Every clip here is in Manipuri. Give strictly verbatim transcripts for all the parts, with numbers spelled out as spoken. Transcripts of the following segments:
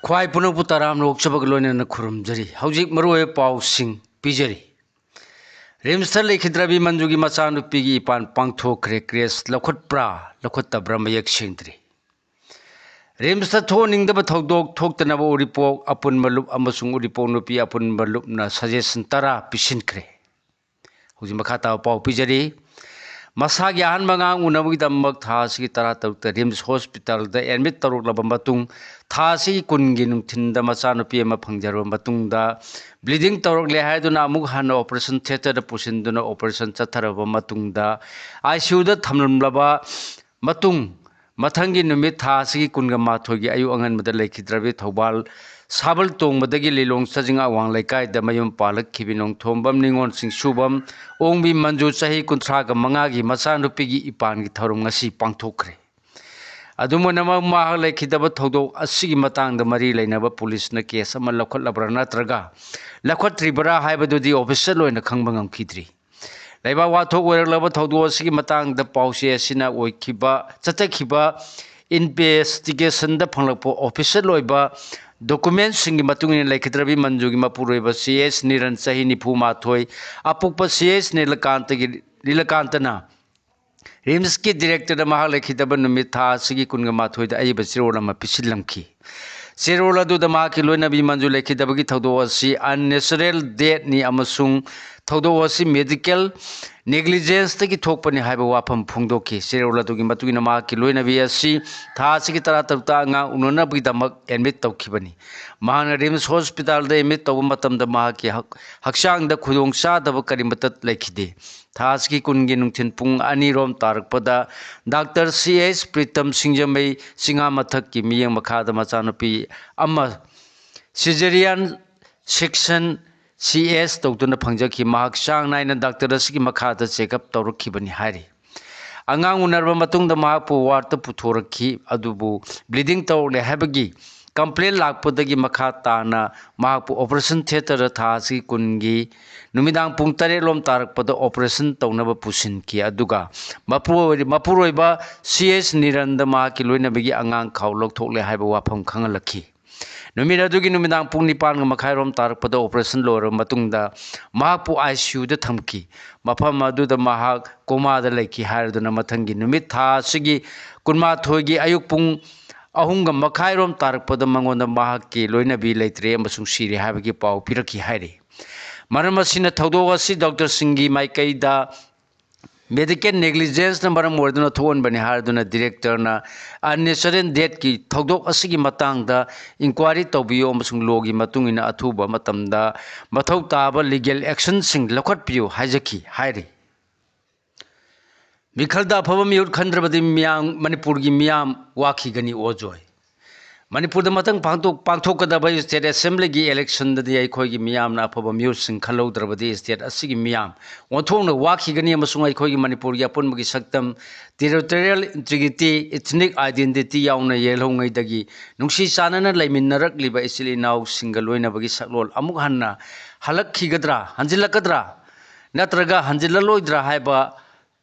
ꯈ꯭ꯋꯥꯏ ꯄꯨꯝꯅꯃꯛꯄꯨ ꯇꯔꯥꯝꯅ ꯑꯣꯛꯆꯕꯒ ꯂꯣꯏꯅꯅ ꯈꯨꯔꯨꯝꯖꯔꯤ꯫ ꯍꯧꯖꯤꯛ ꯃꯔꯨꯑꯣꯏꯕ ꯄꯥꯎꯁꯤꯡ ꯄꯤꯖꯔꯤ꯫ ꯔꯤꯝꯁꯇ ꯂꯩꯈꯤꯗ꯭ꯔꯕꯤ ꯃꯟꯖꯨꯒꯤ ꯃꯆꯥꯅꯨꯄꯤꯒꯤ ꯏꯄꯥꯟ ꯄꯥꯡꯊꯣꯛꯈ꯭ꯔꯦ꯫ ꯀ꯭ꯔꯦꯁ ꯂꯧꯈꯠꯄ꯭ꯔꯥ ꯂꯧꯈꯠꯇꯕ꯭ꯔꯥ ꯃꯌꯦꯛ ꯁꯦꯡꯗ꯭ꯔꯤ꯫ ꯔꯤꯝꯁꯇ ꯊꯣꯛꯍꯟꯅꯤꯡꯗꯕ ꯊꯧꯗꯣꯛ ꯊꯣꯛꯇꯅꯕ ꯎꯔꯤꯄꯣꯛ ꯑꯄꯨꯟꯕ ꯂꯨꯞ ꯑꯃꯁꯨꯡ ꯎꯔꯤꯄꯣꯛ ꯅꯨꯄꯤ ꯑꯄꯨꯟꯕ ꯂꯨꯞꯅ ꯁꯖꯦꯁꯟ ꯇꯔꯥ ꯄꯤꯁꯤꯟꯈ꯭ꯔꯦ꯫ ꯍꯧꯖꯤꯛ ꯃꯈꯥ ꯇꯥꯕ ꯄꯥꯎ ꯄꯤꯖꯔꯤ꯫ ꯃꯁꯥꯒꯤ ꯑꯍꯥꯟꯕ ꯑꯉꯥꯡ ꯎꯅꯕꯒꯤꯗꯃꯛ ꯊꯥ ꯑꯁꯤꯒꯤ ꯇꯔꯥꯇꯔꯨꯛꯇ ꯔꯤꯝꯁ ꯍꯣꯁꯄꯤꯇꯥꯜꯗ ꯑꯦꯗꯃꯤꯠ ꯇꯧꯔꯛꯂꯕ ꯃꯇꯨꯡ, ꯊꯥ ꯑꯁꯤꯒꯤ ꯀꯨꯟꯒꯤ ꯅꯨꯡꯊꯤꯟꯗ ꯃꯆꯥꯅꯨꯄꯤ ꯑꯃ ꯐꯪꯖꯔꯕ ꯃꯇꯨꯡꯗ, ꯕ꯭ꯂꯤꯗꯤꯡ ꯇꯧꯔꯛꯂꯦ ꯍꯥꯏꯗꯨꯅ ꯑꯃꯨꯛ ꯍꯟꯅ ꯑꯣꯄꯔꯦꯁꯟ ꯊꯤꯌꯦꯇꯔꯗ ꯄꯨꯁꯤꯟꯗꯨꯅ ꯑꯣꯄꯔꯦꯁꯟ ꯆꯠꯊꯔꯕ ꯃꯇꯨꯡꯗ, ꯑꯥꯏ ꯁꯤ ꯌꯨꯗ ꯊꯝꯂꯝꯂꯕ ꯃꯇꯨꯡ, ꯃꯊꯪꯒꯤ ꯅꯨꯃꯤꯠ ꯊꯥ ꯑꯁꯤꯒꯤ ꯀꯨꯟꯒ ꯃꯥꯊꯣꯏꯒꯤ ꯑꯌꯨꯛ ꯑꯉꯟꯕꯗ ꯂꯩꯈꯤꯗ꯭ꯔꯕꯤ ꯊꯧꯕꯥꯜ ꯁꯥꯕꯜ ꯇꯣꯡꯕꯗꯒꯤ ꯂꯤꯂꯣꯡ ꯆꯥꯖꯤꯡ ꯑꯋꯥꯡ ꯂꯩꯀꯥꯏꯗ ꯃꯌꯨꯝ ꯄꯥꯜꯂꯛꯈꯤꯕꯤ ꯅꯣꯡꯊꯣꯝꯕꯝ ꯅꯤꯉꯣꯜ ꯆꯤꯡꯁꯨꯕꯝ ꯑꯣꯡꯕꯤ ꯃꯟꯖꯨ ꯆꯍꯤ ꯀꯨꯟꯊ꯭ꯔꯥꯒ ꯃꯉꯥꯒꯤ ꯃꯆꯥꯅꯨꯄꯤꯒꯤ ꯏꯄꯥꯟꯒꯤ ꯊꯧꯔꯝ ꯉꯁꯤ ꯄꯥꯡꯊꯣꯛꯈ꯭ꯔꯦ꯫ ꯑꯗꯨꯝ ꯑꯣꯏꯅꯃꯛ, ꯃꯍꯥꯛ ꯂꯩꯈꯤꯗꯕ ꯊꯧꯗꯣꯛ ꯑꯁꯤꯒꯤ ꯃꯇꯥꯡꯗ ꯃꯔꯤ ꯂꯩꯅꯕ ꯄꯨꯂꯤꯁꯅ ꯀꯦꯁ ꯑꯃ ꯂꯧꯈꯠꯂꯕ꯭ꯔꯥ ꯅꯠꯇ꯭ꯔꯒ ꯂꯧꯈꯠꯇ꯭ꯔꯤꯕ꯭ꯔꯥ ꯍꯥꯏꯕꯗꯨꯗꯤ ꯑꯣꯐꯤꯁꯤꯌꯦꯜ ꯑꯣꯏꯅ ꯈꯪꯕ ꯉꯝꯈꯤꯗ꯭ꯔꯤ꯫ ꯂꯩꯕꯥꯛ ꯋꯥꯊꯣꯛ ꯑꯣꯏꯔꯛꯂꯕ ꯊꯧꯗꯣꯛ ꯑꯁꯤꯒꯤ ꯃꯇꯥꯡꯗ ꯄꯥꯎꯆꯦ ꯑꯁꯤꯅ ꯑꯣꯏꯈꯤꯕ, ꯆꯠꯊꯈꯤꯕ ꯏꯟꯚꯦꯁꯇꯤꯒꯦꯁꯟꯗ ꯐꯪꯂꯛꯄ ꯑꯣꯐꯤꯁꯤꯌꯦꯜ ꯑꯣꯏꯕ ꯗꯣꯀꯨꯃꯦꯟꯁꯤꯡꯒꯤ ꯃꯇꯨꯡ ꯏꯟꯅ, ꯂꯩꯈꯤꯗ꯭ꯔꯕꯤ ꯃꯟꯖꯨꯒꯤ ꯃꯄꯨꯔꯣꯏꯕ ꯁꯤ ꯑꯦꯁ ꯅꯤꯔꯟ, ꯆꯍꯤ ꯅꯤꯐꯨ ꯃꯥꯊꯣꯏ, ꯑꯄꯣꯛꯄ ꯁꯤ ꯑꯦꯁ ꯅꯤꯂꯀꯥꯟꯇꯒꯤ, ꯅꯤꯂꯀꯥꯟꯇꯅ ꯔꯤꯝꯁꯀꯤ ꯗꯤꯔꯦꯛꯇꯔꯗ ꯃꯍꯥꯛ ꯂꯩꯈꯤꯗꯕ ꯅꯨꯃꯤꯠ ꯊꯥ ꯑꯁꯤꯒꯤ ꯀꯨꯟꯒ ꯃꯥꯊꯣꯏꯗ ꯑꯏꯕ ꯆꯦꯔꯣꯜ ꯑꯃ ꯄꯤꯁꯤꯜꯂꯝꯈꯤ꯫ ꯆꯦꯔꯣꯜ ꯑꯗꯨꯗ ꯃꯍꯥꯛꯀꯤ ꯂꯣꯏꯅꯕꯤ ꯃꯟꯖꯨ ꯂꯩꯈꯤꯗꯕꯒꯤ ꯊꯧꯗꯣꯛ ꯑꯁꯤ ꯑꯟꯅꯦꯆꯔꯦꯜ ꯗꯦꯠꯅꯤ ꯑꯃꯁꯨꯡ ꯊꯧꯗꯣꯛ ꯑꯁꯤ ꯃꯦꯗꯤꯀꯦꯜ ꯅꯦꯒ꯭ꯂꯤꯖꯦꯟꯁꯇꯒꯤ ꯊꯣꯛꯄꯅꯤ ꯍꯥꯏꯕ ꯋꯥꯐꯝ ꯐꯣꯡꯗꯣꯛꯈꯤ꯫ ꯆꯦꯔꯣꯜ ꯑꯗꯨꯒꯤ ꯃꯇꯨꯡ ꯏꯟꯅ, ꯃꯍꯥꯛꯀꯤ ꯂꯣꯏꯅꯕꯤ ꯑꯁꯤ ꯊꯥ ꯑꯁꯤꯒꯤ ꯇꯔꯥꯇꯔꯨꯛꯇ ꯑꯉꯥꯡ ꯎꯅꯅꯕꯒꯤꯗꯃꯛ ꯑꯦꯗꯃꯤꯠ ꯇꯧꯈꯤꯕꯅꯤ꯫ ꯃꯍꯥꯛꯅ ꯔꯤꯝꯁ ꯍꯣꯁꯄꯤꯇꯥꯜꯗ ꯑꯦꯗꯃꯤꯠ ꯇꯧꯕ ꯃꯇꯝꯗ ꯃꯍꯥꯛꯀꯤ ꯍꯛ-, ꯍꯛꯆꯥꯡꯗ ꯈꯨꯗꯣꯡꯆꯥꯗꯕ ꯀꯔꯤꯃꯠꯇ ꯂꯩꯈꯤꯗꯦ꯫ ꯊꯥ ꯑꯁꯤꯒꯤ ꯀꯨꯟꯒꯤ ꯅꯨꯡꯊꯤꯜ ꯄꯨꯡ ꯑꯅꯤꯔꯣꯝ ꯇꯥꯔꯛꯄꯗ ꯗꯥꯛꯇꯔ ꯁꯤ ꯑꯦꯁ ꯄ꯭ꯔꯤꯇꯝ ꯁꯤꯡꯖꯃꯩ ꯆꯤꯉꯥ ꯃꯊꯛꯀꯤ ꯃꯤꯠꯌꯦꯡ ꯃꯈꯥꯗ ꯃꯆꯥꯅꯨꯄꯤ ꯑꯃ ꯁꯤꯖꯦꯔꯤꯌꯥꯟ ꯁꯦꯛꯁꯟ ꯁꯤ ꯑꯦꯁ ꯇꯧꯗꯨꯅ ꯐꯪꯖꯈꯤ꯫ ꯃꯍꯥꯛ ꯆꯥꯡ ꯅꯥꯏꯅ ꯗꯥꯛꯇꯔ ꯑꯁꯤꯒꯤ ꯃꯈꯥꯗ ꯆꯦꯛꯑꯞ ꯇꯧꯔꯛꯈꯤꯕꯅꯤ ꯍꯥꯏꯔꯤ꯫ ꯑꯉꯥꯡ ꯎꯅꯔꯕ ꯃꯇꯨꯡꯗ ꯃꯍꯥꯛꯄꯨ ꯋꯥꯔꯗꯇ ꯄꯨꯊꯣꯔꯛꯈꯤ, ꯑꯗꯨꯕꯨ ꯕ꯭ꯂꯤꯗꯤꯡ ꯇꯧꯔꯛꯂꯦ ꯍꯥꯏꯕꯒꯤ ꯀꯝꯄ꯭ꯂꯦꯟ ꯂꯥꯛꯄꯗꯒꯤ ꯃꯈꯥ ꯇꯥꯅ ꯃꯍꯥꯛꯄꯨ ꯑꯣꯄꯔꯦꯁꯟ ꯊꯤꯌꯦꯇꯔꯗ ꯊꯥ ꯑꯁꯤꯒꯤ ꯀꯨꯟꯒꯤ ꯅꯨꯃꯤꯗꯥꯡ ꯄꯨꯡ ꯇꯔꯦꯠ ꯂꯣꯝ ꯇꯥꯔꯛꯄꯗ ꯑꯣꯄꯔꯦꯁꯟ ꯇꯧꯅꯕ ꯄꯨꯁꯤꯟꯈꯤ꯫ ꯑꯗꯨꯒ ꯃꯄꯨꯔꯣꯏ-, ꯃꯄꯨꯔꯣꯏꯕ ꯁꯤ ꯑꯦꯁ ꯅꯤꯔꯟꯗ ꯃꯍꯥꯛꯀꯤ ꯂꯣꯏꯅꯕꯤꯒꯤ ꯑꯉꯥꯡ ꯈꯥꯎ ꯂꯧꯊꯣꯛꯂꯦ ꯍꯥꯏꯕ ꯋꯥꯐꯝ ꯈꯪꯍꯜꯂꯛꯈꯤ꯫ ꯅꯨꯃꯤꯠ ꯑꯗꯨꯒꯤ ꯅꯨꯃꯤꯗꯥꯡ ꯄꯨꯡ ꯅꯤꯄꯥꯟꯒ ꯃꯈꯥꯏꯔꯣꯝ ꯇꯥꯔꯛꯄꯗ ꯑꯣꯄꯔꯦꯁꯟ ꯂꯣꯏꯔꯕ ꯃꯇꯨꯡꯗ ꯃꯍꯥꯛꯄꯨ ꯑꯥꯏ ꯁꯤ ꯌꯨꯗ ꯊꯝꯈꯤ꯫ ꯃꯐꯝ ꯑꯗꯨꯗ ꯃꯍꯥꯛ ꯀꯣꯃꯥꯗ ꯂꯩꯈꯤ ꯍꯥꯏꯔꯗꯨꯅ ꯃꯊꯪꯒꯤ ꯅꯨꯃꯤꯠ ꯊꯥ ꯑꯁꯤꯒꯤ ꯀꯨꯟꯃꯥꯊꯣꯏꯒꯤ ꯑꯌꯨꯛ ꯄꯨꯡ ꯑꯍꯨꯝꯒ ꯃꯈꯥꯏꯔꯣꯝ ꯇꯥꯔꯛꯄꯗ ꯃꯉꯣꯟꯗ ꯃꯍꯥꯛꯀꯤ ꯂꯣꯏꯅꯕꯤ ꯂꯩꯇ꯭ꯔꯦ ꯑꯃꯁꯨꯡ ꯁꯤꯔꯦ ꯍꯥꯏꯕꯒꯤ ꯄꯥꯎ ꯄꯤꯔꯛꯈꯤ ꯍꯥꯏꯔꯤ꯫ ꯃꯔꯝ ꯑꯁꯤꯅ ꯊꯧꯗꯣꯛ ꯑꯁꯤ ꯗꯣꯛꯇꯔꯁꯤꯡꯒꯤ ꯃꯥꯏꯀꯩꯗ ꯃꯦꯗꯤꯀꯦꯜ ꯅꯦꯒ꯭ꯂꯤꯖꯦꯟꯁꯅ ꯃꯔꯝ ꯑꯣꯏꯗꯨꯅ ꯊꯣꯛꯍꯟꯕꯅꯤ ꯍꯥꯏꯗꯨꯅ ꯗꯤꯔꯦꯛꯇꯔꯅ ꯑꯟꯅꯦꯆꯔꯦꯜ ꯗꯦꯠꯀꯤ ꯊꯧꯗꯣꯛ ꯑꯁꯤꯒꯤ ꯃꯇꯥꯡꯗ ꯏꯟꯀ꯭ꯋꯥꯏꯔꯤ ꯇꯧꯕꯤꯌꯨ ꯑꯃꯁꯨꯡ ꯂꯣꯒꯤ ꯃꯇꯨꯡ ꯏꯟꯅ ꯑꯊꯨꯕ ꯃꯇꯝꯗ ꯃꯊꯧ ꯇꯥꯕ ꯂꯤꯒꯦꯜ ꯑꯦꯛꯁꯟꯁꯤꯡ ꯂꯧꯈꯠꯄꯤꯌꯨ ꯍꯥꯏꯖꯈꯤ ꯍꯥꯏꯔꯤ꯫ ꯃꯤꯈꯜꯗ ꯑꯐꯕ ꯃꯤꯍꯨꯠ ꯈꯟꯗ꯭ꯔꯕꯗꯤ ꯃꯤꯌꯥꯝ, ꯃꯅꯤꯄꯨꯔꯒꯤ ꯃꯤꯌꯥꯝ ꯋꯥꯈꯤꯒꯅꯤ ꯑꯣꯖꯣꯏ꯫ ꯃꯅꯤꯄꯨꯔꯗ ꯃꯊꯪ ꯄꯥꯡꯊꯣꯛ-, ꯄꯥꯡꯊꯣꯛꯀꯗꯕ ꯁ꯭ꯇꯦꯠ ꯑꯦꯁꯦꯝꯕ꯭ꯂꯤꯒꯤ ꯏꯂꯦꯛꯁꯟꯗꯗꯤ ꯑꯩꯈꯣꯏꯒꯤ ꯃꯤꯌꯥꯝꯅ ꯑꯐꯕ ꯃꯤꯍꯨꯠꯁꯤꯡ ꯈꯜꯍꯧꯗ꯭ꯔꯕꯗꯤ ꯁ꯭ꯇꯦꯠ ꯑꯁꯤꯒꯤ ꯃꯤꯌꯥꯝ ꯑꯣꯟꯊꯣꯛꯅ ꯋꯥꯈꯤꯒꯅꯤ ꯑꯃꯁꯨꯡ ꯑꯩꯈꯣꯏꯒꯤ ꯃꯅꯤꯄꯨꯔꯒꯤ ꯑꯄꯨꯟꯕꯒꯤ ꯁꯛꯇꯝ, ꯇꯦꯔꯤꯇꯣꯔꯤꯌꯦꯜ ꯏꯟꯇꯤꯒ꯭ꯔꯤꯇꯤ, ꯏꯊꯅꯤꯛ ꯑꯥꯏꯗꯦꯟꯇꯤꯇꯤ ꯌꯥꯎꯅ ꯌꯦꯜꯍꯧꯉꯩꯗꯒꯤ ꯅꯨꯡꯁꯤ ꯆꯥꯟꯅꯅ ꯂꯩꯃꯤꯟꯅꯔꯛꯂꯤꯕ ꯏꯆꯤꯜ ꯏꯅꯥꯎꯁꯤꯡꯒ ꯂꯣꯏꯅꯕꯒꯤ ꯁꯛꯂꯣꯟ ꯑꯃꯨꯛ ꯍꯟꯅ ꯍꯜꯂꯛꯈꯤꯒꯗ꯭ꯔꯥ, ꯍꯟꯖꯤꯜꯂꯛꯀꯗ꯭ꯔꯥ ꯅꯠꯇ꯭ꯔꯒ ꯍꯟꯖꯤꯜꯂꯛꯂꯣꯏꯗ꯭ꯔꯥ ꯍꯥꯏꯕ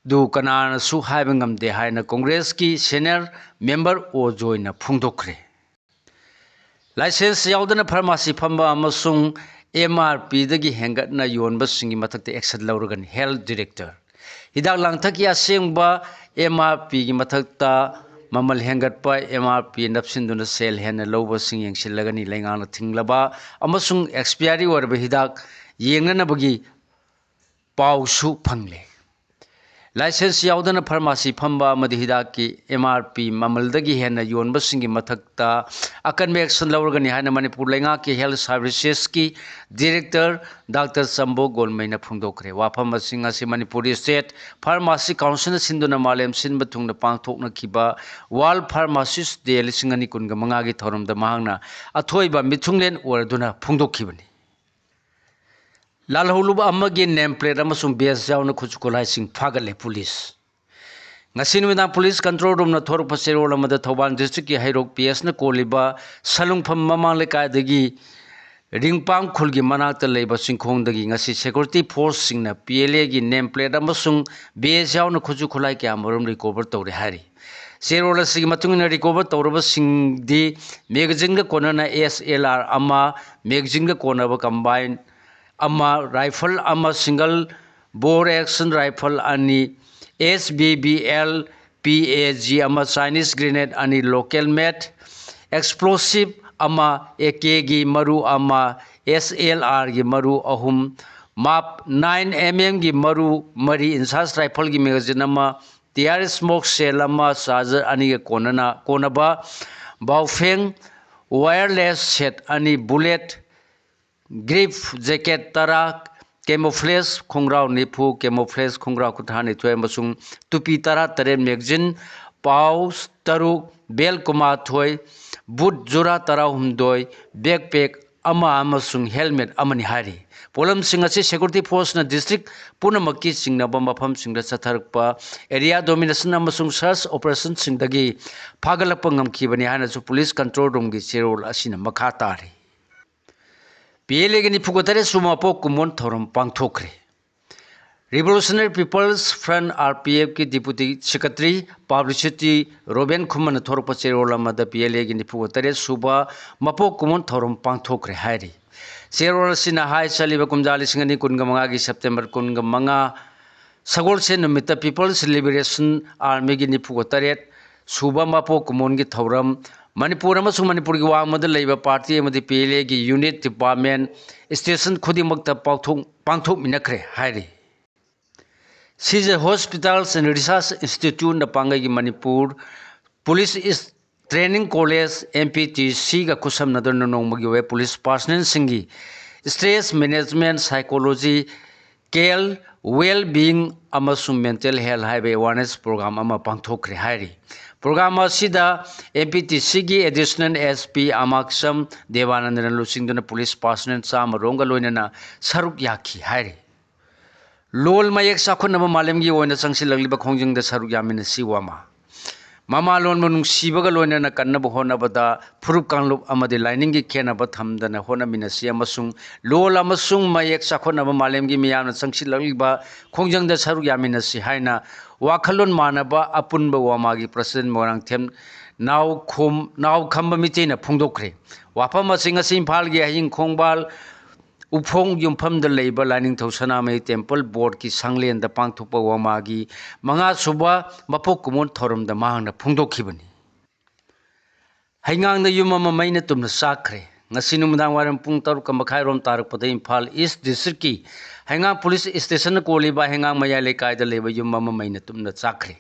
ꯗꯨ ꯀꯅꯥꯅꯁꯨ ꯍꯥꯏꯕ ꯉꯝꯗꯦ ꯍꯥꯏꯅ ꯀꯣꯡꯒ꯭ꯔꯦꯁꯀꯤ ꯁꯦꯅꯤꯌꯔ ꯃꯦꯝꯕꯔ ꯑꯣ ꯖꯣꯏꯅ ꯐꯣꯡꯗꯣꯛꯈ꯭ꯔꯦ꯫ ꯂꯥꯏꯁꯦꯟꯁ ꯌꯥꯎꯗꯅ ꯐꯥꯔꯃꯥꯁꯤ ꯐꯝꯕ ꯑꯃꯁꯨꯡ ꯑꯦꯝ ꯑꯥꯔ ꯄꯤꯗꯒꯤ ꯍꯦꯟꯒꯠꯅ ꯌꯣꯟꯕꯁꯤꯡꯒꯤ ꯃꯊꯛꯇ ꯑꯦꯛꯁꯟ ꯂꯧꯔꯒꯅꯤ, ꯍꯦꯜꯊ ꯗꯤꯔꯦꯛꯇꯔ꯫ ꯍꯤꯗꯥꯛ ꯂꯥꯡꯊꯛꯀꯤ ꯑꯁꯦꯡꯕ ꯑꯦꯝ ꯑꯥꯔ ꯄꯤꯒꯤ ꯃꯊꯛꯇ ꯃꯃꯜ ꯍꯦꯟꯒꯠꯄ, ꯑꯦꯝ ꯑꯥꯔ ꯄꯤ ꯅꯞꯁꯤꯟꯗꯨꯅ ꯁꯦꯜ ꯍꯦꯟꯅ ꯂꯧꯕꯁꯤꯡ ꯌꯦꯡꯁꯤꯜꯂꯒꯅꯤ꯫ ꯂꯩꯉꯥꯛꯅ ꯊꯤꯡꯂꯕ ꯑꯃꯁꯨꯡ ꯑꯦꯛꯁꯄꯤꯌꯥꯔꯤ ꯑꯣꯏꯔꯕ ꯍꯤꯗꯥꯛ ꯌꯦꯡꯅꯅꯕꯒꯤ ꯄꯥꯎꯁꯨ ꯐꯪꯂꯦ꯫ ꯂꯥꯏꯁꯦꯟꯁ ꯌꯥꯎꯗꯅ ꯐꯥꯔꯃꯥꯁꯤ ꯐꯝꯕ ꯑꯃꯗꯤ ꯍꯤꯗꯥꯛꯀꯤ ꯑꯦꯝ ꯑꯥꯔ ꯄꯤ ꯃꯃꯜꯗꯒꯤ ꯍꯦꯟꯅ ꯌꯣꯟꯕꯁꯤꯡꯒꯤ ꯃꯊꯛꯇ ꯑꯀꯟꯕ ꯑꯦꯛꯁꯟ ꯂꯧꯔꯒꯅꯤ ꯍꯥꯏꯅ ꯃꯅꯤꯄꯨꯔ ꯂꯩꯉꯥꯛꯀꯤ ꯍꯦꯜꯊ ꯁꯥꯔꯚꯤꯁꯦꯁꯀꯤ ꯗꯤꯔꯦꯛꯇꯔ ꯗꯥꯛꯇꯔ ꯆꯝꯕꯣ ꯒꯣꯜꯃꯩꯅ ꯐꯣꯡꯗꯣꯛꯈ꯭ꯔꯦ꯫ ꯋꯥꯐꯝꯁꯤꯡ ꯑꯁꯤ ꯃꯅꯤꯄꯨꯔ ꯁ꯭ꯇꯦꯠ ꯐꯥꯔꯃꯥꯁꯤ ꯀꯥꯎꯟꯁꯤꯜꯅ ꯁꯤꯟꯗꯨꯅ ꯃꯥꯂꯦꯝ ꯁꯤꯟꯕ ꯊꯨꯡꯅ ꯄꯥꯡꯊꯣꯛꯅꯈꯤꯕ ꯋꯥꯔꯜꯗ ꯐꯥꯔꯃꯥꯁꯤꯁ ꯗꯦ ꯂꯤꯁꯤꯡ ꯑꯅꯤ ꯀꯨꯟꯒ ꯃꯉꯥꯒꯤ ꯊꯧꯔꯝꯗ ꯃꯍꯥꯛꯅ ꯑꯊꯣꯏꯕ ꯃꯤꯊꯨꯡꯂꯦꯟ ꯑꯣꯏꯔꯗꯨꯅ ꯐꯣꯡꯗꯣꯛꯈꯤꯕꯅꯤ꯫ ꯂꯥꯜꯍꯧꯂꯨꯕ ꯑꯃꯒꯤ ꯅꯦꯝ ꯄ꯭ꯂꯦꯠ ꯑꯃꯁꯨꯡ ꯕꯦꯖ ꯌꯥꯎꯅ ꯈꯨꯠꯁꯨ ꯈꯨꯠꯂꯥꯏꯁꯤꯡ ꯐꯥꯒꯠꯂꯦ ꯄꯨꯂꯤꯁ꯫ ꯉꯁꯤ ꯅꯨꯃꯤꯗꯥꯡ ꯄꯨꯂꯤꯁ ꯀꯟꯇ꯭ꯔꯣꯜ ꯔꯨꯝꯅ ꯊꯣꯔꯛꯄ ꯆꯦꯔꯣꯜ ꯑꯃꯗ ꯊꯧꯕꯥꯜ ꯗꯤꯁꯇ꯭ꯔꯤꯛꯀꯤ ꯍꯩꯔꯣꯛ ꯄꯤ ꯑꯦꯁꯅ ꯀꯣꯜꯂꯤꯕ ꯁꯂꯨꯡꯐꯝ ꯃꯃꯥꯡ ꯂꯩꯀꯥꯏꯗꯒꯤ ꯔꯤꯡꯄꯥꯡ ꯈꯨꯜꯒꯤ ꯃꯅꯥꯛꯇ ꯂꯩꯕ ꯆꯤꯡꯈꯣꯡꯗꯒꯤ ꯉꯁꯤ ꯁꯦꯀ꯭ꯌꯨꯔꯤꯇꯤ ꯐꯣꯔꯁꯁꯤꯡꯅ ꯄꯤ ꯑꯦꯜ ꯑꯦꯒꯤ ꯅꯦꯝ ꯄ꯭ꯂꯦꯠ ꯑꯃꯁꯨꯡ ꯕꯦꯖ ꯌꯥꯎꯅ ꯈꯨꯠꯁꯨ ꯈꯨꯠꯂꯥꯏ ꯀꯌꯥ ꯃꯔꯨꯝ ꯔꯤꯀꯣꯚꯔ ꯇꯧꯔꯦ ꯍꯥꯏꯔꯤ꯫ ꯆꯦꯔꯣꯜ ꯑꯁꯤꯒꯤ ꯃꯇꯨꯡ ꯏꯟꯅ recover ꯇꯧꯔꯕꯁꯤꯡꯗꯤ magazineꯒ ꯀꯣꯟꯅꯅ S L R ꯑꯃ, magazineꯒ ꯀꯣꯟꯅꯕ combine ꯑꯃ, rifle ꯑꯃ, single bore action rifle ꯑꯅꯤ, S B B L P A G ꯑꯃ, Chinese grenade ꯑꯅꯤ, local made explosive ꯑꯃ, A Kꯒꯤ ꯃꯔꯨ ꯑꯃ, S L Rꯒꯤ ꯃꯔꯨ ꯑꯍꯨꯝ, MAP nine M Mꯒꯤ ꯃꯔꯨ ꯃꯔꯤ, INSAS rifleꯒꯤ magazine ꯑꯃ, tear smoke shell ꯑꯃ, charger ꯑꯅꯤꯒ ꯀꯣꯟꯅꯅ, ꯀꯣꯟꯅꯕ Baofeng wireless set ꯑꯅꯤ, bullet grip jacket ꯇꯔꯥ, camouflage ꯈꯣꯡꯒ꯭ꯔꯥꯎ ꯅꯤꯐꯨ, camouflage ꯈꯣꯡꯒ꯭ꯔꯥꯎ ꯀꯨꯟꯊ꯭ꯔꯥ ꯅꯤꯊꯣꯏ ꯑꯃꯁꯨꯡ ꯇꯨꯄꯤ ꯇꯔꯥ ꯇꯔꯦꯠ, magazine pouch ꯇꯔꯨꯛ, belt ꯀꯨꯟꯃꯥꯊꯣꯏ, boot ꯖꯨꯔꯥ ꯇꯔꯥꯍꯨꯝꯗꯣꯏ, backpack ꯑꯃ ꯑꯃꯁꯨꯡ helmet ꯑꯃꯅꯤ ꯍꯥꯏꯔꯤ꯫ ꯄꯣꯠꯂꯝꯁꯤꯡ ꯑꯁꯤ security forceꯅ district ꯄꯨꯝꯅꯃꯛꯀꯤ ꯆꯤꯡꯅꯕ ꯃꯐꯝꯁꯤꯡꯗ ꯆꯠꯊꯔꯛꯄ area domination ꯑꯃꯁꯨꯡ search operationꯁꯤꯡꯗꯒꯤ ꯐꯥꯒꯠꯂꯛꯄ ꯉꯝꯈꯤꯕꯅꯤ ꯍꯥꯏꯅꯁꯨ police control roomꯒꯤ ꯆꯦꯔꯣꯜ ꯑꯁꯤꯅ ꯃꯈꯥ ꯇꯥꯔꯤ꯫ P L Aꯒꯤ ꯅꯤꯐꯨꯒ ꯇꯔꯦꯠ ꯁꯨꯕ ꯃꯄꯣꯛ ꯀꯨꯝꯑꯣꯟ ꯊꯧꯔꯝ ꯄꯥꯡꯊꯣꯛꯈ꯭ꯔꯦ꯫ Revolutionary People's Front, R P Fꯀꯤ deputy secretary publicity ꯔꯣꯕꯦꯟ ꯈꯨꯃꯟꯅ ꯊꯣꯔꯛꯄ ꯆꯦꯔꯣꯜ ꯑꯃꯗ P L Aꯒꯤ ꯅꯤꯐꯨꯒ ꯇꯔꯦꯠ ꯁꯨꯕ ꯃꯄꯣꯛ ꯀꯨꯝꯑꯣꯟ ꯊꯧꯔꯝ ꯄꯥꯡꯊꯣꯛꯈ꯭ꯔꯦ ꯍꯥꯏꯔꯤ꯫ ꯆꯦꯔꯣꯜ ꯑꯁꯤꯅ ꯍꯥꯏ, ꯆꯠꯂꯤꯕ ꯀꯨꯝꯖꯥ ꯂꯤꯁꯤꯡ ꯑꯅꯤ ꯀꯨꯟꯒ ꯃꯉꯥꯒꯤ September ꯀꯨꯟꯒ ꯃꯉꯥ ꯁꯒꯣꯜꯁꯦꯟ ꯅꯨꯃꯤꯠꯇ People's Liberation Armyꯒꯤ ꯅꯤꯐꯨꯒ ꯇꯔꯦꯠ ꯁꯨꯕ ꯃꯄꯣꯛ ꯀꯨꯝꯑꯣꯟꯒꯤ ꯊꯧꯔꯝ ꯃꯅꯤꯄꯨꯔ ꯑꯃꯁꯨꯡ ꯃꯅꯤꯄꯨꯔꯒꯤ ꯋꯥꯡꯃꯗ ꯂꯩꯕ party ꯑꯃꯗꯤ P L Aꯒꯤ unit, department, station ꯈꯨꯗꯤꯡꯃꯛꯇ ꯄꯥꯡꯊꯣꯛ-, ꯄꯥꯡꯊꯣꯛꯃꯤꯟꯅꯈ꯭ꯔꯦ ꯍꯥꯏꯔꯤ꯫ ꯁꯤꯖ Hospitals and Research Instituteꯅ ꯄꯥꯡꯒꯩꯒꯤ Manipur Police is Training College, M P T Cꯒ ꯈꯨꯠꯁꯝꯅꯗꯨꯅ ꯅꯣꯡꯃꯒꯤ ꯑꯣꯏꯕ police personnelꯁꯤꯡꯒꯤ stress management, psychological well-being ꯑꯃꯁꯨꯡ mental health ꯍꯥꯏꯕ awareness program ꯑꯃ ꯄꯥꯡꯊꯣꯛꯈ꯭ꯔꯦ ꯍꯥꯏꯔꯤ꯫ Program ꯑꯁꯤꯗ M P T Cꯒꯤ additional S P ꯑꯃꯥꯛꯁꯝ ꯗꯦꯕꯥꯅꯟꯗꯅ ꯂꯨꯆꯤꯡꯗꯨꯅ police personnel ꯆꯥꯝꯃ ꯔꯣꯝꯒ ꯂꯣꯏꯅꯅ ꯁꯔꯨꯛ ꯌꯥꯈꯤ ꯍꯥꯏꯔꯤ꯫ ꯂꯣꯜ ꯃꯌꯦꯛ ꯆꯥꯎꯈꯠꯅꯕ ꯃꯥꯂꯦꯝꯒꯤ ꯑꯣꯏꯅ ꯆꯪꯁꯤꯜꯂꯛꯂꯤꯕ ꯈꯣꯡꯖꯪꯗ ꯁꯔꯨꯛ ꯌꯥꯃꯤꯟꯅꯁꯤ ꯋꯥꯃ꯫ ꯃꯃꯥꯂꯣꯟꯕꯨ ꯅꯨꯡꯁꯤꯕꯒ ꯂꯣꯏꯅꯅ ꯀꯟꯅꯕ ꯍꯣꯠꯅꯕꯗ ꯐꯨꯔꯨꯞ ꯀꯥꯡꯂꯨꯞ ꯑꯃꯗꯤ ꯂꯥꯏꯅꯤꯡꯒꯤ ꯈꯦꯠꯅꯕ ꯊꯝꯗꯅ ꯍꯣꯠꯅꯃꯤꯟꯅꯁꯤ ꯑꯃꯁꯨꯡ ꯂꯣꯜ ꯑꯃꯁꯨꯡ ꯃꯌꯦꯛ ꯆꯥꯎꯈꯠꯅꯕ ꯃꯥꯂꯦꯝꯒꯤ ꯃꯤꯌꯥꯝꯅ ꯆꯪꯁꯤꯜꯂꯛꯂꯤꯕ ꯈꯣꯡꯖꯪꯗ ꯁꯔꯨꯛ ꯌꯥꯃꯤꯟꯅꯁꯤ ꯍꯥꯏꯅ ꯋꯥꯈꯜꯂꯣꯟ ꯃꯥꯟꯅꯕ ꯑꯄꯨꯟꯕ ꯋꯥꯃꯥꯒꯤ president ꯃꯣꯏꯔꯥꯡꯊꯦꯝ ꯅꯥꯎꯈꯣꯝ-, ꯅꯥꯎꯈꯝꯕ ꯃꯤꯇꯩꯅ ꯐꯣꯡꯗꯣꯛꯈ꯭ꯔꯦ꯫ ꯋꯥꯐꯝ ꯑꯁꯤ ꯉꯁꯤ ꯏꯝꯐꯥꯜꯒꯤ ꯍꯌꯤꯡ ꯈꯣꯡꯕꯥꯜ ꯎꯐꯣꯡ ꯌꯨꯝꯐꯝꯗ ꯂꯩꯕ ꯂꯥꯏꯅꯤꯡꯊꯧ ꯁꯅꯥꯃꯍꯤ temple boardꯀꯤ ꯁꯪꯂꯦꯟꯗ ꯄꯥꯡꯊꯣꯛꯄ ꯋꯥꯃꯥꯒꯤ ꯃꯉꯥꯁꯨꯕ ꯃꯄꯣꯛ ꯀꯨꯝꯑꯣꯟ ꯊꯧꯔꯝꯗ ꯃꯍꯥꯛꯅ ꯐꯣꯡꯗꯣꯛꯈꯤꯕꯅꯤ꯫ ꯍꯩꯉꯥꯡꯗ ꯌꯨꯝ ꯑꯃ ꯃꯩꯅ ꯇꯨꯝꯅ ꯆꯥꯛꯈ꯭ꯔꯦ꯫ ꯉꯁꯤ ꯅꯨꯃꯤꯗꯥꯡ ꯋꯥꯏꯔꯝ ꯄꯨꯡ ꯇꯔꯨꯛꯀ ꯃꯈꯥꯏꯔꯣꯝ ꯇꯥꯔꯛꯄꯗ ꯏꯝꯐꯥꯜ East Districtꯀꯤ ꯍꯩꯉꯥꯡ police stationꯅ ꯀꯣꯜꯂꯤꯕ ꯍꯩꯉꯥꯡ ꯃꯌꯥꯏ ꯂꯩꯀꯥꯏꯗ ꯂꯩꯕ ꯌꯨꯝ ꯑꯃ ꯃꯩꯅ ꯇꯨꯝꯅ ꯆꯥꯛꯈ꯭ꯔꯦ꯫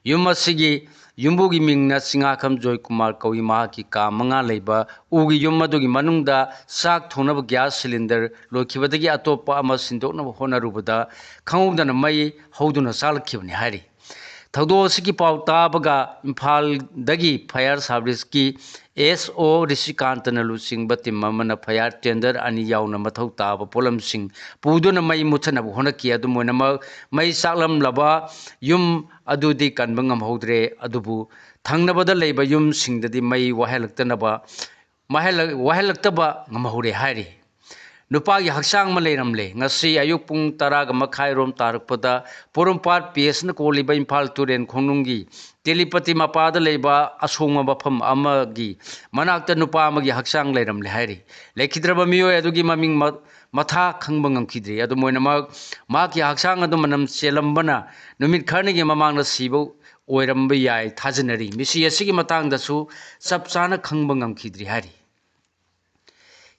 ꯌꯨꯝ ꯑꯁꯤꯒꯤ ꯌꯨꯝꯕꯨꯒꯤ ꯃꯤꯡꯅ ꯆꯤꯡꯉꯥꯈꯝ ꯖꯣꯏꯀꯨꯃꯥꯔ ꯀꯧꯏ꯫ ꯃꯍꯥꯛꯀꯤ ꯀꯥ ꯃꯉꯥ ꯂꯩꯕ ꯎꯒꯤ ꯌꯨꯝ ꯑꯗꯨꯒꯤ ꯃꯅꯨꯡꯗ ꯆꯥꯛ ꯊꯣꯡꯅꯕ gas cylinder ꯂꯣꯏꯈꯤꯕꯗꯒꯤ ꯑꯇꯣꯞꯄ ꯑꯃ ꯁꯤꯟꯗꯣꯛꯅꯕ ꯍꯣꯠꯅꯔꯨꯕꯗ ꯈꯪꯍꯧꯗꯅ ꯃꯩ ꯍꯧꯗꯨꯅ ꯆꯥꯛꯂꯛꯈꯤꯕꯅꯤ ꯍꯥꯏꯔꯤ꯫ ꯊꯧꯗꯣꯛ ꯑꯁꯤꯒꯤ ꯄꯥꯎ ꯇꯥꯕꯒ ꯏꯝꯐꯥꯜꯗꯒꯤ fire serviceꯀꯤ S O ꯔꯤꯁꯤꯀꯥꯟꯇꯅ ꯂꯨꯆꯤꯡꯕ team ꯑꯃꯅ fire tender ꯑꯅꯤ ꯌꯥꯎꯅ ꯃꯊꯧ ꯇꯥꯕ ꯄꯣꯠꯂꯝꯁꯤꯡ ꯄꯨꯗꯨꯅ ꯃꯩ ꯃꯨꯊꯠꯅꯕ ꯍꯣꯠꯅꯈꯤ꯫ ꯑꯗꯨꯝ ꯑꯣꯏꯅꯃꯛ, ꯃꯩ ꯆꯥꯛꯂꯝꯂꯕ ꯌꯨꯝ ꯑꯗꯨꯗꯤ ꯀꯟꯕ ꯉꯝꯍꯧꯗ꯭ꯔꯦ, ꯑꯗꯨꯕꯨ ꯊꯪꯅꯕꯗ ꯂꯩꯕ ꯌꯨꯝꯁꯤꯡꯗꯗꯤ ꯃꯩ ꯋꯥꯍꯜꯂꯛꯇꯅꯕ ꯃꯍꯜꯂ-, ꯋꯥꯍꯜꯂꯛꯇꯕ ꯉꯝꯍꯧꯔꯦ ꯍꯥꯏꯔꯤ꯫ ꯅꯨꯄꯥꯒꯤ ꯍꯛꯆꯥꯡ ꯑꯃ ꯂꯩꯔꯝꯂꯦ꯫ ꯉꯁꯤ ꯑꯌꯨꯛ ꯄꯨꯡ ꯇꯔꯥꯒ ꯃꯈꯥꯏꯔꯣꯝ ꯇꯥꯔꯛꯄꯗ ꯄꯣꯔꯣꯝꯄꯥꯠ P Sꯅ ꯀꯣꯜꯂꯤꯕ ꯏꯝꯐꯥꯜ ꯇꯨꯔꯦꯟ ꯈꯣꯡꯅꯨꯡꯒꯤ ꯇꯦꯂꯤꯄꯇꯤ ꯃꯄꯥꯗ ꯂꯩꯕ ꯑꯁꯣꯡꯕ ꯃꯐꯝ ꯑꯃꯒꯤ ꯃꯅꯥꯛꯇ ꯅꯨꯄꯥ ꯑꯃꯒꯤ ꯍꯛꯆꯥꯡ ꯂꯩꯔꯝꯂꯦ ꯍꯥꯏꯔꯤ꯫ ꯂꯩꯈꯤꯗ꯭ꯔꯕ ꯃꯤꯑꯣꯏ ꯑꯗꯨꯒꯤ ꯃꯃꯤꯡ ꯃ-, ꯃꯊꯥ ꯈꯪꯕ ꯉꯝꯈꯤꯗ꯭ꯔꯤ꯫ ꯑꯗꯨꯝ ꯑꯣꯏꯅꯃꯛ, ꯃꯍꯥꯛꯀꯤ ꯍꯛꯆꯥꯡ ꯑꯗꯨ ꯃꯅꯝ ꯆꯦꯜꯂꯝꯕꯅ ꯅꯨꯃꯤꯠ ꯈꯔꯅꯤꯒꯤ ꯃꯃꯥꯡꯗ ꯁꯤꯕ ꯑꯣꯏꯔꯝꯕ ꯌꯥꯏ ꯊꯥꯖꯅꯔꯤ꯫ ꯃꯤꯁꯤ ꯑꯁꯤꯒꯤ ꯃꯇꯥꯡꯗꯁꯨ ꯆꯞ ꯆꯥꯅ ꯈꯪꯕ ꯉꯝꯈꯤꯗ꯭ꯔꯤ ꯍꯥꯏꯔꯤ꯫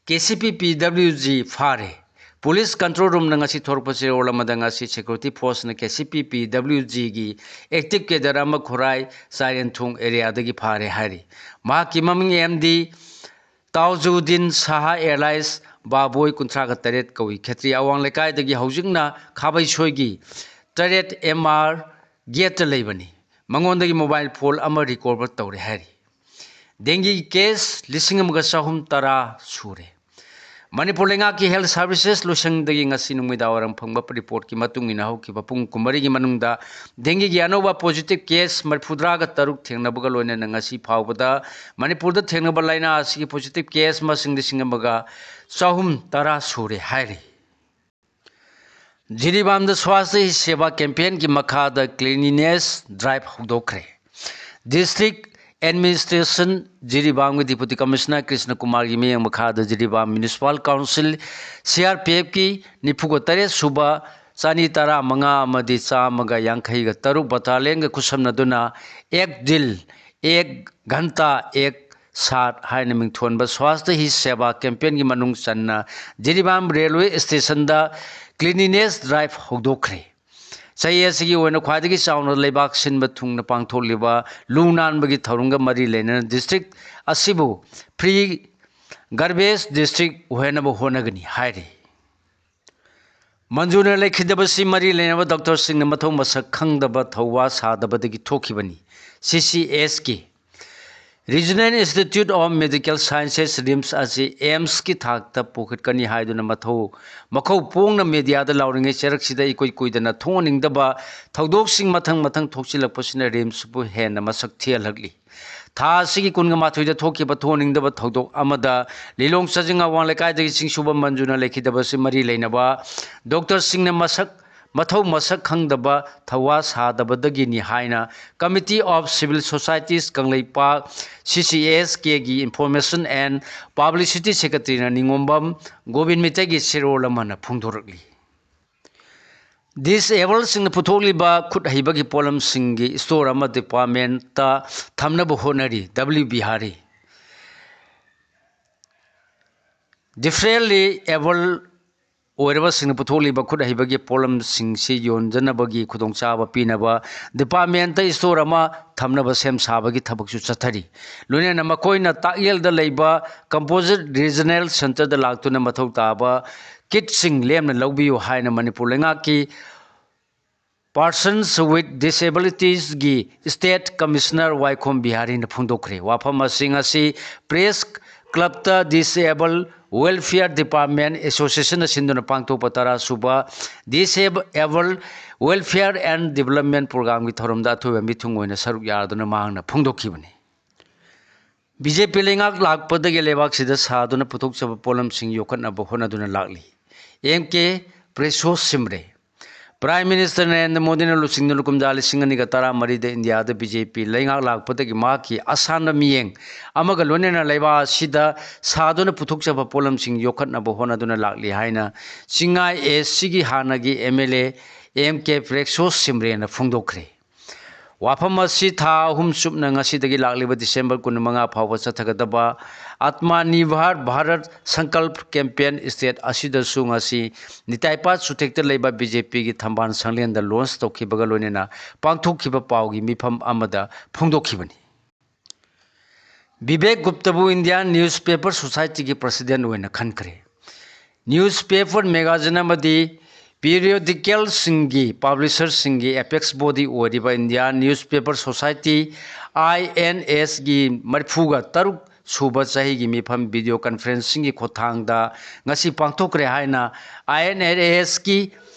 K C P P W G ꯐꯥꯔꯦ꯫ Police control roomꯅ ꯉꯁꯤ ꯊꯣꯔꯛꯄ ꯆꯦꯔꯣꯜ ꯑꯃꯗ ꯉꯁꯤ security forceꯅ K C P P W Gꯒꯤ active cadre ꯑꯃ ꯈꯨꯔꯥꯏ ꯆꯥꯏꯔꯦꯟꯊꯣꯡ areaꯗꯒꯤ ꯐꯥꯔꯦ ꯍꯥꯏꯔꯤ꯫ ꯃꯍꯥꯛꯀꯤ ꯃꯃꯤꯡ M D ꯇꯥꯎꯖꯨꯗꯤꯟ ꯁꯥꯍꯥ alias ꯕꯥꯕꯣꯏ, ꯀꯨꯟꯊ꯭ꯔꯥꯒ ꯇꯔꯦꯠ ꯀꯧꯏ꯫ ꯈꯦꯇ꯭ꯔꯤ ꯑꯋꯥꯡ ꯂꯩꯀꯥꯏꯗꯒꯤ ꯍꯧꯖꯤꯛꯅ ꯈꯥꯕꯩꯁꯣꯏꯒꯤ ꯇꯔꯦꯠ M R gateꯇ ꯂꯩꯕꯅꯤ꯫ ꯃꯉꯣꯟꯗꯒꯤ mobile phone ꯑꯃ recover ꯇꯧꯔꯦ ꯍꯥꯏꯔꯤ꯫ Dengue case ꯂꯤꯁꯤꯡ ꯑꯃꯒ ꯆꯍꯨꯝ ꯇꯔꯥ ꯁꯨꯔꯦ꯫ ꯃꯅꯤꯄꯨꯔ ꯂꯩꯉꯥꯛꯀꯤ health services ꯂꯣꯏꯁꯪꯗꯒꯤ ꯉꯁꯤ ꯅꯨꯃꯤꯗꯥꯡ ꯋꯥꯏꯔꯝ ꯐꯪꯕ reportꯀꯤ ꯃꯇꯨꯡ ꯏꯟꯅ, ꯍꯧꯈꯤꯕ ꯄꯨꯡ ꯀꯨꯟꯃꯔꯤꯒꯤ ꯃꯅꯨꯡꯗ dengueꯒꯤ ꯑꯅꯧꯕ positive case ꯃꯔꯤꯐꯨꯇꯔꯥꯒ ꯇꯔꯨꯛ ꯊꯦꯡꯅꯕꯒ ꯂꯣꯏꯅꯅ ꯉꯁꯤ ꯐꯥꯎꯕꯗ ꯃꯅꯤꯄꯨꯔꯗ ꯊꯦꯡꯅꯕ ꯂꯥꯏꯅꯥ ꯑꯁꯤꯒꯤ positive case ꯃꯁꯤꯡ ꯂꯤꯁꯤꯡ ꯑꯃꯒ ꯆꯍꯨꯝ ꯇꯔꯥ ꯁꯨꯔꯦ ꯍꯥꯏꯔꯤ꯫ ꯖꯤꯔꯤꯕꯥꯝꯗ ꯁ꯭ꯋꯥꯁꯇ ꯍꯤ ꯁꯦꯕꯥ campaignꯒꯤ ꯃꯈꯥꯗ cleanliness drive ꯍꯧꯗꯣꯛꯈ꯭ꯔꯦ꯫ District Administration ꯖꯤꯔꯤꯕꯥꯝꯒꯤ Deputy Commissioner Krishna ꯀꯨꯃꯥꯔꯒꯤ ꯃꯤꯠꯌꯦꯡ ꯃꯈꯥꯗ ꯖꯤꯔꯤꯕꯥꯝ Municipal Council, CRPFꯀꯤ ꯅꯤꯐꯨꯒ ꯇꯔꯦꯠ ꯁꯨꯕ, ꯆꯅꯤ ꯇꯔꯥ ꯃꯉꯥ ꯑꯃꯗꯤ ꯆꯥꯝꯃꯒ ꯌꯥꯡꯈꯩꯒ ꯇꯔꯨꯛ battalionꯒ ꯈꯨꯠꯁꯝꯅꯗꯨꯅ ꯑꯦꯛ ꯗꯤꯜ, ꯑꯦꯛ ꯘꯟꯇꯥ, ꯑꯦꯛ ꯁꯥꯠ ꯍꯥꯏꯅ ꯃꯤꯡꯊꯣꯟꯕ ꯁ꯭ꯋꯥꯁꯇ ꯍꯤ ꯁꯦꯕꯥ campaignꯒꯤ ꯃꯅꯨꯡ ꯆꯟꯅ ꯖꯤꯔꯤꯕꯥꯝ railway stationꯗ cleanliness drive ꯍꯧꯗꯣꯛꯈ꯭ꯔꯦ꯫ ꯆꯍꯤ ꯑꯁꯤꯒꯤ ꯑꯣꯏꯅ ꯈ꯭ꯋꯥꯏꯗꯒꯤ ꯆꯥꯎꯅ ꯂꯩꯕꯥꯛ ꯁꯤꯟꯕ ꯊꯨꯡꯅ ꯄꯥꯡꯊꯣꯛꯂꯤꯕ ꯂꯨ ꯅꯥꯟꯕꯒꯤ ꯊꯧꯔꯝꯒ ꯃꯔꯤ ꯂꯩꯅꯅ district ꯑꯁꯤꯕꯨ free garbage district ꯑꯣꯏꯍꯟꯅꯕ ꯍꯣꯠꯅꯒꯅꯤ ꯍꯥꯏꯔꯤ꯫ ꯃꯟꯖꯨꯅ ꯂꯩꯈꯤꯗꯕꯁꯤ ꯃꯔꯤ ꯂꯩꯅꯕ doctorꯁꯤꯡꯅ ꯃꯊꯧ ꯃꯁꯛ ꯈꯪꯗꯕ, ꯊꯧꯋꯥ ꯁꯥꯗꯕꯗꯒꯤ ꯊꯣꯛꯈꯤꯕꯅꯤ꯫ CCSꯀꯤ Regional Institute of Medical Sciences, RIMS ꯑꯁꯤ AIIMSꯀꯤ ꯊꯥꯛꯇ ꯄꯨꯈꯠꯀꯅꯤ ꯍꯥꯏꯗꯨꯅ ꯃꯊꯧ ꯃꯈꯧ ꯄꯣꯡꯅ mediaꯗ ꯂꯥꯎꯔꯤꯉꯩ ꯆꯩꯔꯛꯁꯤꯗ ꯏꯀꯨꯏ ꯀꯨꯏꯗꯅ ꯊꯣꯛꯍꯟꯅꯤꯡꯗꯕ ꯊꯧꯗꯣꯛꯁꯤꯡ ꯃꯊꯪ ꯃꯊꯪ ꯊꯣꯛꯆꯤꯜꯂꯛꯄꯁꯤꯅ RIMSꯄꯨ ꯍꯦꯟꯅ ꯃꯁꯛ ꯊꯤꯍꯜꯂꯛꯂꯤ꯫ ꯊꯥ ꯑꯁꯤꯒꯤ ꯀꯨꯟꯒ ꯃꯥꯊꯣꯏꯗ ꯊꯣꯛꯈꯤꯕ ꯊꯣꯛꯍꯟꯅꯤꯡꯗꯕ ꯊꯧꯗꯣꯛ ꯑꯃꯗ ꯂꯤꯂꯣꯡ ꯆꯥꯖꯤꯡ ꯑꯋꯥꯡ ꯂꯩꯀꯥꯏꯗꯒꯤ ꯆꯤꯡꯁꯨꯕ ꯃꯟꯖꯨꯅ ꯂꯩꯈꯤꯗꯕꯁꯤ ꯃꯔꯤ ꯂꯩꯅꯕ doctorꯁꯤꯡꯅ ꯃꯁꯛ ꯃꯊꯧ ꯃꯁꯛ ꯈꯪꯗꯕ, ꯊꯧꯋꯥ ꯁꯥꯗꯕꯗꯒꯤꯅꯤ ꯍꯥꯏꯅ Committee of Civil Societies Kangleipak, CCSKꯒꯤ Information and Publicity Secretaryꯅ ꯅꯤꯉꯣꯝꯕꯝ Gobin ꯃꯩꯇꯩꯒꯤ ꯆꯦꯔꯣꯜ ꯑꯃꯅ ꯐꯣꯡꯗꯣꯔꯛꯂꯤ꯫ Disabledꯁꯤꯡꯅ ꯄꯨꯊꯣꯛꯂꯤꯕ ꯈꯨꯠ ꯍꯩꯕꯒꯤ ꯄꯣꯠꯂꯝꯁꯤꯡꯒꯤ store ꯑꯃ departmentꯇ ꯊꯝꯅꯕ ꯍꯣꯠꯅꯔꯤ꯫ W ꯕꯤꯍꯥꯔꯤ꯫ Differently abled ꯑꯣꯏꯔꯕꯁꯤꯡꯅ ꯄꯨꯊꯣꯛꯂꯤꯕ ꯈꯨꯠ ꯍꯩꯕꯒꯤ ꯄꯣꯠꯂꯝꯁꯤꯡꯁꯤ ꯌꯣꯟꯖꯅꯕꯒꯤ ꯈꯨꯗꯣꯡꯆꯥꯕ ꯄꯤꯅꯕ departmentꯇ store ꯑꯃ ꯊꯝꯅꯕ ꯁꯦꯝ ꯁꯥꯕꯒꯤ ꯊꯕꯛꯁꯨ ꯆꯠꯊꯔꯤ꯫ ꯂꯣꯏꯅꯅ ꯃꯈꯣꯏꯅ ꯇꯥꯛꯌꯦꯜꯗ ꯂꯩꯕ Composite Regional Centreꯗ ꯂꯥꯛꯇꯨꯅ ꯃꯊꯧ ꯇꯥꯕ kitꯁꯤꯡ ꯂꯦꯝꯅ ꯂꯧꯕꯤꯌꯨ ꯍꯥꯏꯅ ꯃꯅꯤꯄꯨꯔ ꯂꯩꯉꯥꯛꯀꯤ Persons with Disabilitiesꯒꯤ State Commissioner ꯋꯥꯏꯈꯣꯝ ꯕꯤꯍꯥꯔꯤꯅ ꯐꯣꯡꯗꯣꯛꯈ꯭ꯔꯦ꯫ ꯋꯥꯐꯝꯁꯤꯡ ꯑꯁꯤ press ꯀ꯭ꯂꯕꯇ Disabled Welfare Department Associationꯅ ꯁꯤꯟꯗꯨꯅ ꯄꯥꯡꯊꯣꯛꯄ ꯇꯔꯥ ꯁꯨꯕ Disabled Welfare and Development Programꯒꯤ ꯊꯧꯔꯝꯗ ꯑꯊꯣꯏꯕ ꯃꯤꯊꯨꯡ ꯑꯣꯏꯅ ꯁꯔꯨꯛ ꯌꯥꯗꯨꯅ ꯃꯍꯥꯛꯅ ꯐꯣꯡꯗꯣꯛꯈꯤꯕꯅꯤ꯫ ꯕꯤ ꯖꯦ ꯄꯤ ꯂꯩꯉꯥꯛ ꯂꯥꯛꯄꯗꯒꯤ ꯂꯩꯕꯥꯛꯁꯤꯗ ꯁꯥꯗꯨꯅ ꯄꯨꯊꯣꯛꯆꯕ ꯄꯣꯠꯂꯝꯁꯤꯡ ꯌꯣꯛꯈꯠꯅꯕ ꯍꯣꯠꯅꯗꯨꯅ ꯂꯥꯛꯂꯤ꯫ ꯑꯦꯝ ꯀꯦ ꯄ꯭ꯔꯦꯁꯣ ꯁꯤꯝꯔꯦ꯫ ꯄ꯭ꯔꯥꯏꯝ ꯃꯤꯅꯤꯁꯇꯔ ꯅꯔꯦꯟꯗ꯭ꯔ ꯃꯣꯗꯤꯅ ꯂꯨꯆꯤꯡꯗꯨꯅ ꯀꯨꯝꯖꯥ ꯂꯤꯁꯤꯡ ꯑꯅꯤꯒ ꯇꯔꯥꯃꯔꯤꯗ ꯏꯟꯗꯤꯌꯥꯗ ꯕꯤ ꯖꯦ ꯄꯤ ꯂꯩꯉꯥꯛ ꯂꯥꯛꯄꯗꯒꯤ ꯃꯍꯥꯛꯀꯤ ꯑꯁꯥꯟꯕ ꯃꯤꯠꯌꯦꯡ ꯑꯃꯒ ꯂꯣꯏꯅꯅ ꯂꯩꯕꯥꯛ ꯑꯁꯤꯗ ꯁꯥꯗꯨꯅ ꯄꯨꯊꯣꯛꯆꯕ ꯄꯣꯠꯂꯝꯁꯤꯡ ꯌꯣꯛꯈꯠꯅꯕ ꯍꯣꯠꯅꯗꯨꯅ ꯂꯥꯛꯂꯤ ꯍꯥꯏꯅ ꯆꯤꯡꯉꯥꯏ ꯑꯦꯁ ꯁꯤꯒꯤ ꯍꯥꯟꯅꯒꯤ ꯑꯦꯝ ꯑꯦꯜ ꯑꯦ ꯑꯦꯝ ꯀꯦ ꯄ꯭ꯔꯦꯁꯣ ꯁꯤꯝꯔꯦꯅ ꯐꯣꯡꯗꯣꯛꯈ꯭ꯔꯦ꯫ ꯋꯥꯐꯝ ꯑꯁꯤ ꯊꯥ ꯑꯍꯨꯝ ꯆꯨꯞꯅ ꯉꯁꯤꯗꯒꯤ ꯂꯥꯛꯂꯤꯕ ꯗꯤꯁꯦꯝꯕꯔ ꯀꯨꯟꯃꯉꯥ ꯐꯥꯎꯕ ꯆꯠꯊꯒꯗꯕ ꯑꯠꯃꯥꯅꯤꯔꯚꯔ ꯚꯥꯔꯠ ꯁꯪꯀꯜꯞ ꯀꯦꯝꯄꯦꯟ ꯁ꯭ꯇꯦꯠ ꯑꯁꯤꯗꯁꯨ ꯉꯁꯤ ꯅꯤꯇꯥꯏꯄꯥꯠ ꯆꯨꯊꯦꯛꯇ ꯂꯩꯕ ꯕꯤ ꯖꯦ ꯄꯤꯒꯤ ꯊꯝꯕꯥꯜ ꯁꯪꯂꯦꯟꯗ ꯂꯣꯟꯆ ꯇꯧꯈꯤꯕꯒ ꯂꯣꯏꯅꯅ ꯄꯥꯡꯊꯣꯛꯈꯤꯕ ꯄꯥꯎꯒꯤ ꯃꯤꯐꯝ ꯑꯃꯗ ꯐꯣꯡꯗꯣꯛꯈꯤꯕꯅꯤ꯫ ꯕꯤꯕꯦꯛ ꯒꯨꯞꯇꯕꯨ ꯏꯟꯗꯤꯌꯥꯟ ꯅ꯭ꯌꯨꯁꯄꯦꯄꯔ ꯁꯣꯁꯥꯏꯇꯤꯒꯤ ꯄ꯭ꯔꯁꯤꯗꯦꯟ ꯑꯣꯏꯅ ꯈꯟꯈ꯭ꯔꯦ꯫ ꯅ꯭ꯌꯨꯁꯄꯦꯄꯔ, ꯃꯦꯒꯥꯖꯤꯟ ꯑꯃꯗꯤ ꯄꯤꯔꯤꯌꯣꯗꯤꯀꯦꯜꯁꯤꯡꯒꯤ ꯄꯥꯕ꯭ꯂꯤꯁꯔꯁꯤꯡꯒꯤ ꯑꯦꯄꯦꯛꯁ ꯕꯣꯗꯤ ꯑꯣꯏꯔꯤꯕ Indian newspaper society, I N ꯑꯦꯁꯒꯤ ꯃꯔꯤꯐꯨꯒ ꯇꯔꯨꯛ ꯁꯨꯕ ꯆꯍꯤꯒꯤ ꯃꯤꯐꯝ ꯚꯤꯗꯤꯑꯣ ꯀꯟꯐꯔꯦꯟꯁꯤꯡꯒꯤ ꯈꯨꯠꯊꯥꯡꯗ ꯉꯁꯤ ꯄꯥꯡꯊꯣꯛꯈ꯭ꯔꯦ ꯍꯥꯏꯅ ꯑꯥꯏ ꯑꯦꯟ ꯑꯦꯁꯀꯤ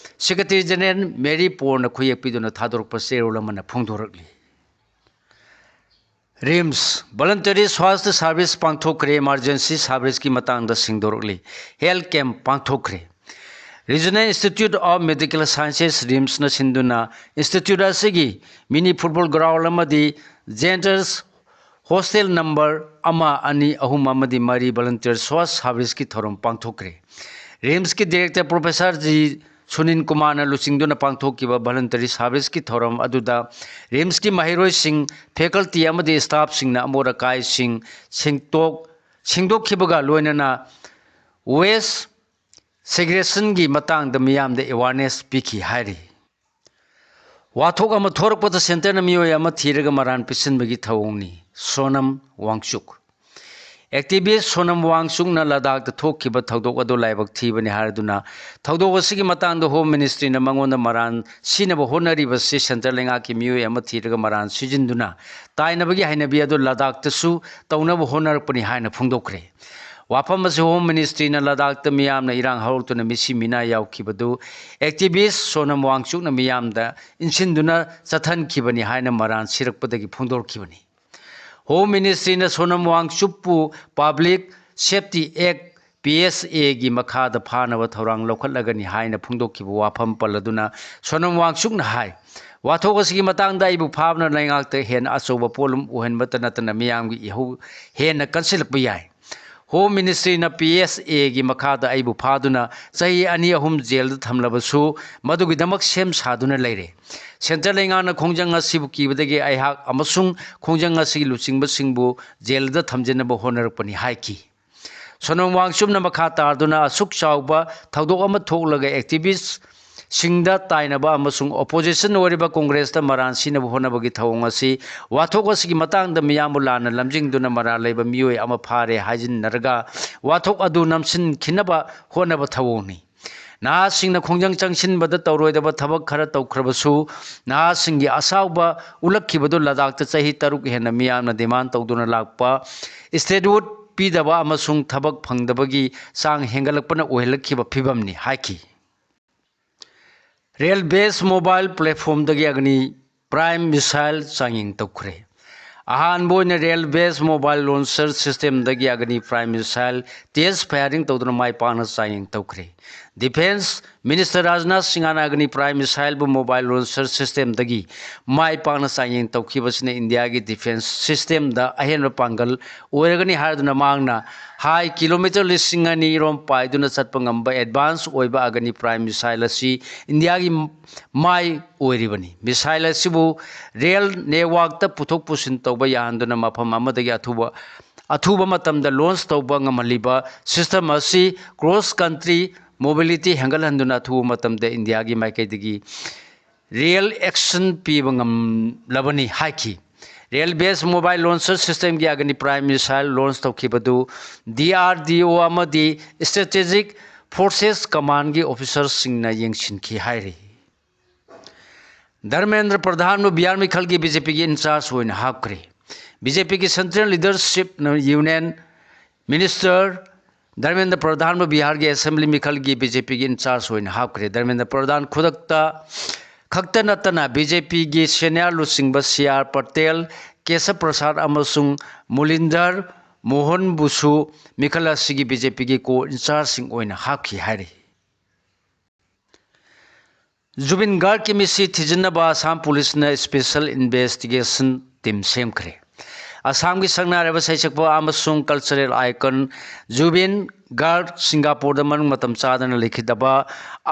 ꯁꯦꯀ꯭ꯔꯦꯇꯔꯤ ꯖꯦꯅꯔꯦꯜ ꯃꯦꯔꯤ ꯄꯣꯔꯅ ꯈꯨꯌꯦꯛ ꯄꯤꯗꯨꯅ ꯊꯥꯗꯣꯔꯛꯄ ꯆꯦꯔꯣꯜ ꯑꯃꯅ ꯐꯣꯡꯗꯣꯔꯛꯂꯤ꯫ ꯔꯤꯝꯁ, ꯚꯣꯂꯟꯇꯔꯤ ꯁ꯭ꯋꯥꯁꯊ ꯁꯥꯔꯚꯤꯁ ꯄꯥꯡꯊꯣꯛꯈ꯭ꯔꯦ꯫ ꯏꯃꯥꯔꯖꯦꯟꯁꯤ ꯁꯥꯔꯚꯤꯁꯀꯤ ꯃꯇꯥꯡꯗ ꯁꯤꯡꯗꯣꯔꯛꯂꯤ꯫ ꯍꯦꯜꯊ ꯀꯦꯝꯞ ꯄꯥꯡꯊꯣꯛꯈ꯭ꯔꯦ꯫ Regional institute of medical sciences, ꯔꯤꯝꯁꯅ ꯁꯤꯟꯗꯨꯅ ꯏꯟꯁꯇꯤꯇ꯭ꯌꯨꯠ ꯑꯁꯤꯒꯤ ꯃꯤꯅꯤ ꯐꯨꯠꯕꯣꯜ ꯒ꯭ꯔꯥꯎꯟ ꯑꯃꯗꯤ ꯖꯦꯟꯇꯔꯁ ꯍꯣꯁꯇꯦꯜ ꯅꯝꯕꯔ ꯑꯃ, ꯑꯅꯤ, ꯑꯍꯨꯝ ꯑꯃꯗꯤ ꯃꯔꯤ ꯚꯣꯂꯟꯇꯤꯌꯔ ꯁ꯭ꯋꯥꯁ ꯁꯥꯔꯚꯤꯁꯀꯤ ꯊꯧꯔꯝ ꯄꯥꯡꯊꯣꯛꯈ꯭ꯔꯦ꯫ ꯔꯤꯝꯁꯀꯤ ꯗꯤꯔꯦꯛꯇꯔ ꯄ꯭ꯔꯣꯐꯦꯁꯔ ꯖꯤ ꯁꯨꯅꯤꯜ ꯀꯨꯃꯥꯔꯅ ꯂꯨꯆꯤꯡꯗꯨꯅ ꯄꯥꯡꯊꯣꯛꯈꯤꯕ ꯚꯣꯂꯟꯇꯔꯤ ꯁꯥꯔꯚꯤꯁꯀꯤ ꯊꯧꯔꯝ ꯑꯗꯨꯗ ꯔꯤꯝꯁꯀꯤ ꯃꯍꯩꯔꯣꯏꯁꯤꯡ, ꯐꯦꯀꯜꯇꯤ ꯑꯃꯗꯤ ꯁ꯭ꯇꯥꯐꯁꯤꯡꯅ ꯑꯃꯣꯠ ꯑꯀꯥꯏꯁꯤꯡ ꯁꯦꯡꯇꯣꯛ-, ꯁꯦꯡꯗꯣꯛꯈꯤꯕꯒ ꯂꯣꯏꯅꯅ ꯋꯦꯁ ꯁꯦꯒ꯭ꯔꯦꯁꯟꯒꯤ ꯃꯇꯥꯡꯗ ꯃꯤꯌꯥꯝꯗ ꯑꯦꯋꯥꯔꯅꯦꯁ ꯄꯤꯈꯤ ꯍꯥꯏꯔꯤ꯫ ꯋꯥꯊꯣꯛ ꯑꯃ ꯊꯣꯔꯛꯄꯗ ꯁꯦꯟꯇꯔꯅ ꯃꯤꯑꯣꯏ ꯑꯃ ꯊꯤꯔꯒ ꯃꯔꯥꯟ ꯄꯤꯁꯤꯟꯕꯒꯤ ꯊꯧꯑꯣꯡꯅꯤ꯫ ꯁꯣꯅꯝ ꯋꯥꯡꯆꯨꯛ꯫ ꯑꯦꯛꯇꯤꯚꯤꯁ ꯁꯣꯅꯝ ꯋꯥꯡꯆꯨꯛꯅ ꯂꯗꯥꯈꯇ ꯊꯣꯛꯈꯤꯕ ꯊꯧꯗꯣꯛ ꯑꯗꯨ ꯂꯥꯏꯕꯛ ꯊꯤꯕꯅꯤ ꯍꯥꯏꯔꯗꯨꯅ, ꯊꯧꯗꯣꯛ ꯑꯁꯤꯒꯤ ꯃꯇꯥꯡꯗ ꯍꯣꯝ ꯃꯤꯅꯤꯁꯇ꯭ꯔꯤꯅ ꯃꯉꯣꯟꯗ ꯃꯔꯥꯟ ꯁꯤꯅꯕ ꯍꯣꯠꯅꯔꯤꯕꯁꯤ ꯁꯦꯟꯇ꯭ꯔꯦꯜ ꯂꯩꯉꯥꯛꯀꯤ ꯃꯤꯑꯣꯏ ꯑꯃ ꯊꯤꯔꯒ ꯃꯔꯥꯟ ꯁꯤꯖꯤꯟꯗꯨꯅ ꯇꯥꯏꯅꯕꯒꯤ ꯍꯩꯅꯕꯤ ꯑꯗꯨ ꯂꯗꯥꯈꯇꯁꯨ ꯇꯧꯅꯕ ꯍꯣꯠꯅꯔꯛꯄꯅꯤ ꯍꯥꯏꯅ ꯐꯣꯡꯗꯣꯛꯈ꯭ꯔꯦ꯫ ꯋꯥꯐꯝ ꯑꯁꯤ ꯍꯣꯝ ꯃꯤꯅꯤꯁꯇ꯭ꯔꯤꯅ ꯂꯗꯥꯈꯇ ꯃꯤꯌꯥꯝꯅ ꯏꯔꯥꯡ ꯍꯧꯔꯛꯇꯨꯅ ꯃꯤꯁꯤ ꯃꯤꯅꯥ ꯌꯥꯎꯈꯤꯕꯗꯨ ꯑꯦꯛꯇꯤꯚꯤꯁ ꯁꯣꯅꯝ ꯋꯥꯡꯆꯨꯛꯅ ꯃꯤꯌꯥꯝꯗ ꯏꯟꯁꯤꯟꯗꯨꯅ ꯆꯠꯍꯟꯈꯤꯕꯅꯤ ꯍꯥꯏꯅ ꯃꯔꯥꯟ ꯁꯤꯔꯛꯄꯗꯒꯤ ꯐꯣꯡꯗꯣꯔꯛꯈꯤꯕꯅꯤ꯫ ꯍꯣꯝ ꯃꯤꯅꯤꯁꯇ꯭ꯔꯤꯅ ꯁꯣꯅꯝ ꯋꯥꯡꯆꯨꯛꯄꯨ ꯄꯕ꯭ꯂꯤꯛ ꯁꯦꯐꯇꯤ ꯑꯦꯛ, ꯄꯤ ꯑꯦꯁ ꯑꯦꯒꯤ ꯃꯈꯥꯗ ꯐꯥꯅꯕ ꯊꯧꯔꯥꯡ ꯂꯧꯈꯠꯂꯒꯅꯤ ꯍꯥꯏꯅ ꯐꯣꯡꯗꯣꯛꯈꯤꯕ ꯋꯥꯐꯝ ꯄꯜꯂꯗꯨꯅ ꯁꯣꯅꯝ ꯋꯥꯡꯆꯨꯛꯅ ꯍꯥꯏ, ꯋꯥꯊꯣꯛ ꯑꯁꯤꯒꯤ ꯃꯇꯥꯡꯗ ꯑꯩꯕꯨ ꯐꯥꯕꯅ ꯂꯩꯉꯥꯛꯇ ꯍꯦꯟꯅ ꯑꯆꯧꯕ ꯄꯣꯠꯂꯨꯝ ꯑꯣꯏꯍꯟꯕꯇ ꯅꯠꯇꯅ ꯃꯤꯌꯥꯝꯒꯤ ꯏꯍꯧ ꯍꯦꯟꯅ ꯀꯟꯁꯤꯜꯂꯛꯄ ꯌꯥꯏ꯫ ꯍꯣꯝ ꯃꯤꯅꯤꯁꯇ꯭ꯔꯤꯅ ꯄꯤ ꯑꯦꯁ ꯑꯦꯒꯤ ꯃꯈꯥꯗ ꯑꯩꯕꯨ ꯐꯥꯗꯨꯅ ꯆꯍꯤ ꯑꯅꯤ ꯑꯍꯨꯝ ꯖꯦꯜꯗ ꯊꯝꯂꯕꯁꯨ ꯃꯗꯨꯒꯤꯗꯃꯛ ꯁꯦꯝ ꯁꯥꯗꯨꯅ ꯂꯩꯔꯦ꯫ ꯁꯦꯟꯇ꯭ꯔꯦꯜ ꯂꯩꯉꯥꯛꯅ ꯈꯣꯡꯖꯪ ꯑꯁꯤꯕꯨ ꯀꯤꯕꯗꯒꯤ ꯑꯩꯍꯥꯛ ꯑꯃꯁꯨꯡ ꯈꯣꯡꯖꯪ ꯑꯁꯤꯒꯤ ꯂꯨꯆꯤꯡꯕꯁꯤꯡꯕꯨ ꯖꯦꯜꯗ ꯊꯝꯖꯤꯟꯅꯕ ꯍꯣꯠꯅꯔꯛꯄꯅꯤ ꯍꯥꯏꯈꯤ꯫ ꯁꯣꯅꯝ ꯋꯥꯡꯆꯨꯛꯅ ꯃꯈꯥ ꯇꯥꯗꯨꯅ ꯑꯁꯨꯛ ꯆꯥꯎꯕ ꯊꯧꯗꯣꯛ ꯑꯃ ꯊꯣꯛꯂꯒ ꯑꯦꯛꯇꯤꯚꯤꯁ ꯁꯤꯡꯗ ꯇꯥꯏꯅꯕ ꯑꯃꯁꯨꯡ ꯑꯣꯄꯣꯖꯤꯁꯟ ꯑꯣꯏꯔꯤꯕ ꯀꯣꯡꯒ꯭ꯔꯦꯁꯇ ꯃꯔꯥꯟ ꯁꯤꯅꯕ ꯍꯣꯠꯅꯕꯒꯤ ꯊꯧꯑꯣꯡ ꯑꯁꯤ ꯋꯥꯊꯣꯛ ꯑꯁꯤꯒꯤ ꯃꯇꯥꯡꯗ ꯃꯤꯌꯥꯝꯕꯨ ꯂꯥꯟꯅ ꯂꯝꯖꯤꯡꯗꯨꯅ ꯃꯔꯥꯜ ꯂꯩꯕ ꯃꯤꯑꯣꯏ ꯑꯃ ꯐꯥꯔꯦ ꯍꯥꯏꯖꯤꯟꯅꯔꯒ ꯋꯥꯊꯣꯛ ꯑꯗꯨ ꯅꯝꯁꯤꯟꯈꯤꯅꯕ ꯍꯣꯠꯅꯕ ꯊꯧꯑꯣꯡꯅꯤ꯫ ꯅꯍꯥꯁꯤꯡꯅ ꯈꯣꯡꯖꯪ ꯆꯪꯁꯤꯟꯕꯗ ꯇꯧꯔꯣꯏꯗꯕ ꯊꯕꯛ ꯈꯔ ꯇꯧꯈ꯭ꯔꯕꯁꯨ ꯅꯍꯥꯁꯤꯡꯒꯤ ꯑꯁꯥꯎꯕ ꯎꯠꯂꯛꯈꯤꯕꯗꯨ ꯂꯗꯥꯈꯇ ꯆꯍꯤ ꯇꯔꯨꯛ ꯍꯦꯟꯅ ꯃꯤꯌꯥꯝꯅ ꯗꯤꯃꯥꯟ ꯇꯧꯗꯨꯅ ꯂꯥꯛꯄ ꯏꯁꯇꯦꯠꯍꯨꯗ ꯄꯤꯗꯕ ꯑꯃꯁꯨꯡ ꯊꯕꯛ ꯐꯪꯗꯕꯒꯤ ꯆꯥꯡ ꯍꯦꯟꯒꯠꯂꯛꯄꯅ ꯑꯣꯏꯍꯜꯂꯛꯈꯤꯕ ꯐꯤꯕꯝꯅꯤ ꯍꯥꯏꯈꯤ꯫ ꯔꯦꯜ ꯕꯦꯁ ꯃꯣꯕꯥꯏꯜ ꯄ꯭ꯂꯦꯠꯐꯣꯝꯗꯒꯤ ꯑꯒꯅꯤ ꯄ꯭ꯔꯥꯏꯝ ꯃꯤꯁꯥꯏꯜ ꯆꯥꯡꯌꯦꯡ ꯇꯧꯈ꯭ꯔꯦ꯫ ꯑꯍꯥꯟꯕ ꯑꯣꯏꯅ ꯔꯦꯜ ꯕꯦꯁ ꯃꯣꯕꯥꯏꯜ ꯂꯣꯟꯆꯔ ꯁꯤꯁꯇꯦꯝꯗꯒꯤ ꯑꯒꯅꯤ ꯄ꯭ꯔꯥꯏꯝ ꯃꯤꯁꯥꯏꯜ ꯇꯦꯁ ꯐꯥꯌꯔꯤꯡ ꯇꯧꯗꯨꯅ ꯃꯥꯏ ꯄꯥꯛꯅ ꯆꯥꯡꯌꯦꯡ ꯇꯧꯈ꯭ꯔꯦ꯫ ꯗꯤꯐꯦꯟꯁ ꯃꯤꯅꯤꯁꯇꯔ ꯔꯥꯖꯅꯥꯊ ꯁꯤꯡꯍꯅ ꯑꯒꯅꯤ ꯄ꯭ꯔꯥꯏꯝ ꯃꯤꯁꯥꯏꯜꯕꯨ ꯃꯣꯕꯥꯏꯜ ꯂꯣꯟꯆꯔ ꯁꯤꯁꯇꯦꯝꯗꯒꯤ ꯃꯥꯏ ꯄꯥꯛꯅ ꯆꯥꯡꯌꯦꯡ ꯇꯧꯈꯤꯕꯁꯤꯅ ꯏꯟꯗꯤꯌꯥꯒꯤ ꯗꯤꯐꯦꯟꯁ ꯁꯤꯁꯇꯦꯝꯗ ꯑꯍꯦꯟꯕ ꯄꯥꯡꯒꯜ ꯑꯣꯏꯔꯒꯅꯤ ꯍꯥꯏꯗꯨꯅ ꯃꯍꯥꯛꯅ ꯍꯥꯏ, ꯀꯤꯂꯣꯃꯤꯇꯔ ꯂꯤꯁꯤꯡ ꯑꯅꯤ ꯔꯣꯝ ꯄꯥꯏꯗꯨꯅ ꯆꯠꯄ ꯉꯝꯕ ꯑꯦꯗꯚꯥꯟꯁ ꯑꯣꯏꯕ ꯑꯒꯅꯤ ꯄ꯭ꯔꯥꯏꯝ ꯃꯤꯁꯥꯏꯜ ꯑꯁꯤ ꯏꯟꯗꯤꯌꯥꯒꯤ ꯃꯥꯏ ꯑꯣꯏꯔꯤꯕꯅꯤ꯫ ꯃꯤꯁꯥꯏꯜ ꯑꯁꯤꯕꯨ ꯔꯦꯜ ꯅꯦꯠꯋꯥꯛꯇ ꯄꯨꯊꯣꯛ ꯄꯨꯁꯤꯟ ꯇꯧꯕ ꯌꯥꯍꯟꯗꯨꯅ ꯃꯐꯝ ꯑꯃꯗꯒꯤ ꯑꯊꯨꯕ, ꯑꯊꯨꯕ ꯃꯇꯝꯗ ꯂꯣꯟꯆ ꯇꯧꯕ ꯉꯝꯍꯜꯂꯤꯕ ꯁꯤꯁꯇꯦꯝ ꯑꯁꯤ ꯀ꯭ꯔꯣꯁ ꯀꯟꯇ꯭ꯔꯤ ꯃꯣꯕꯤꯂꯤꯇꯤ ꯍꯦꯟꯒꯠꯍꯟꯗꯨꯅ ꯑꯊꯨꯕ ꯃꯇꯝꯗ ꯏꯟꯗꯤꯌꯥꯒꯤ ꯃꯥꯏꯀꯩꯗꯒꯤ ꯔꯤꯌꯦꯜ ꯑꯦꯛꯁꯟ ꯄꯤꯕ ꯉꯝꯂꯕꯅꯤ ꯍꯥꯏꯈꯤ꯫ Rail based mobile launcher systemꯒꯤ Agni Prime missile launch ꯇꯧꯈꯤꯕꯗꯨ D R D O ꯑꯃꯗꯤ Strategic Forces Commandꯒꯤ officerꯁꯤꯡꯅ ꯌꯦꯡꯁꯤꯟꯈꯤ ꯍꯥꯏꯔꯤ꯫ ꯙꯔꯃꯦꯟꯗ꯭ꯔ ꯄ꯭ꯔꯙꯥꯟꯕꯨ ꯕꯤꯍꯥꯔ ꯃꯤꯈꯜꯒꯤ BJPꯒꯤ in charge ꯑꯣꯏꯅ ꯍꯥꯞꯈ꯭ꯔꯦ꯫ BJPꯒꯤ central leadershipꯅ Union Minister ꯙꯔꯃꯦꯟꯗ꯭ꯔ ꯄ꯭ꯔꯙꯥꯟꯕꯨ ꯕꯤꯍꯥꯔꯒꯤ assembly ꯃꯤꯈꯜꯒꯤ BJPꯒꯤ in charge ꯑꯣꯏꯅ ꯍꯥꯞꯈ꯭ꯔꯦ꯫ ꯙꯔꯃꯦꯟꯗ꯭ꯔ ꯄ꯭ꯔꯙꯥꯟ ꯈꯨꯗꯛꯇ ꯈꯛꯇ ꯅꯠꯇꯅ BJPꯒꯤ senior ꯂꯨꯆꯤꯡꯕ C R Patel, ꯀꯦꯁꯕ ꯄ꯭ꯔꯁꯥꯗ ꯑꯃꯁꯨꯡ ꯃꯨꯂꯤꯟꯗꯔ ꯃꯣꯍꯟꯕꯨꯁꯨ ꯃꯤꯈꯜ ꯑꯁꯤꯒꯤ BJPꯒꯤ co-in chargeꯁꯤꯡ ꯑꯣꯏꯅ ꯍꯥꯞꯈꯤ ꯍꯥꯏꯔꯤ꯫ ꯖꯨꯕꯤꯟ ꯒꯥꯔꯒꯀꯤ ꯃꯤꯠꯁꯤ ꯊꯤꯖꯤꯟꯅꯕ ꯑꯁꯥꯝ ꯄꯨꯂꯤꯁꯅ special investigation team ꯁꯦꯝꯈ꯭ꯔꯦ꯫ ꯑꯁꯥꯝꯒꯤ ꯁꯛꯅꯥꯏꯔꯕ ꯁꯩꯁꯛꯄ ꯑꯃꯁꯨꯡ cultural icon ꯖꯨꯕꯤꯟ ꯒꯥꯔꯒ ꯁꯤꯡꯒꯥꯄꯨꯔꯗ ꯃꯅꯨꯡ ꯃꯇꯝ ꯆꯥꯗꯅ ꯂꯩꯈꯤꯗꯕ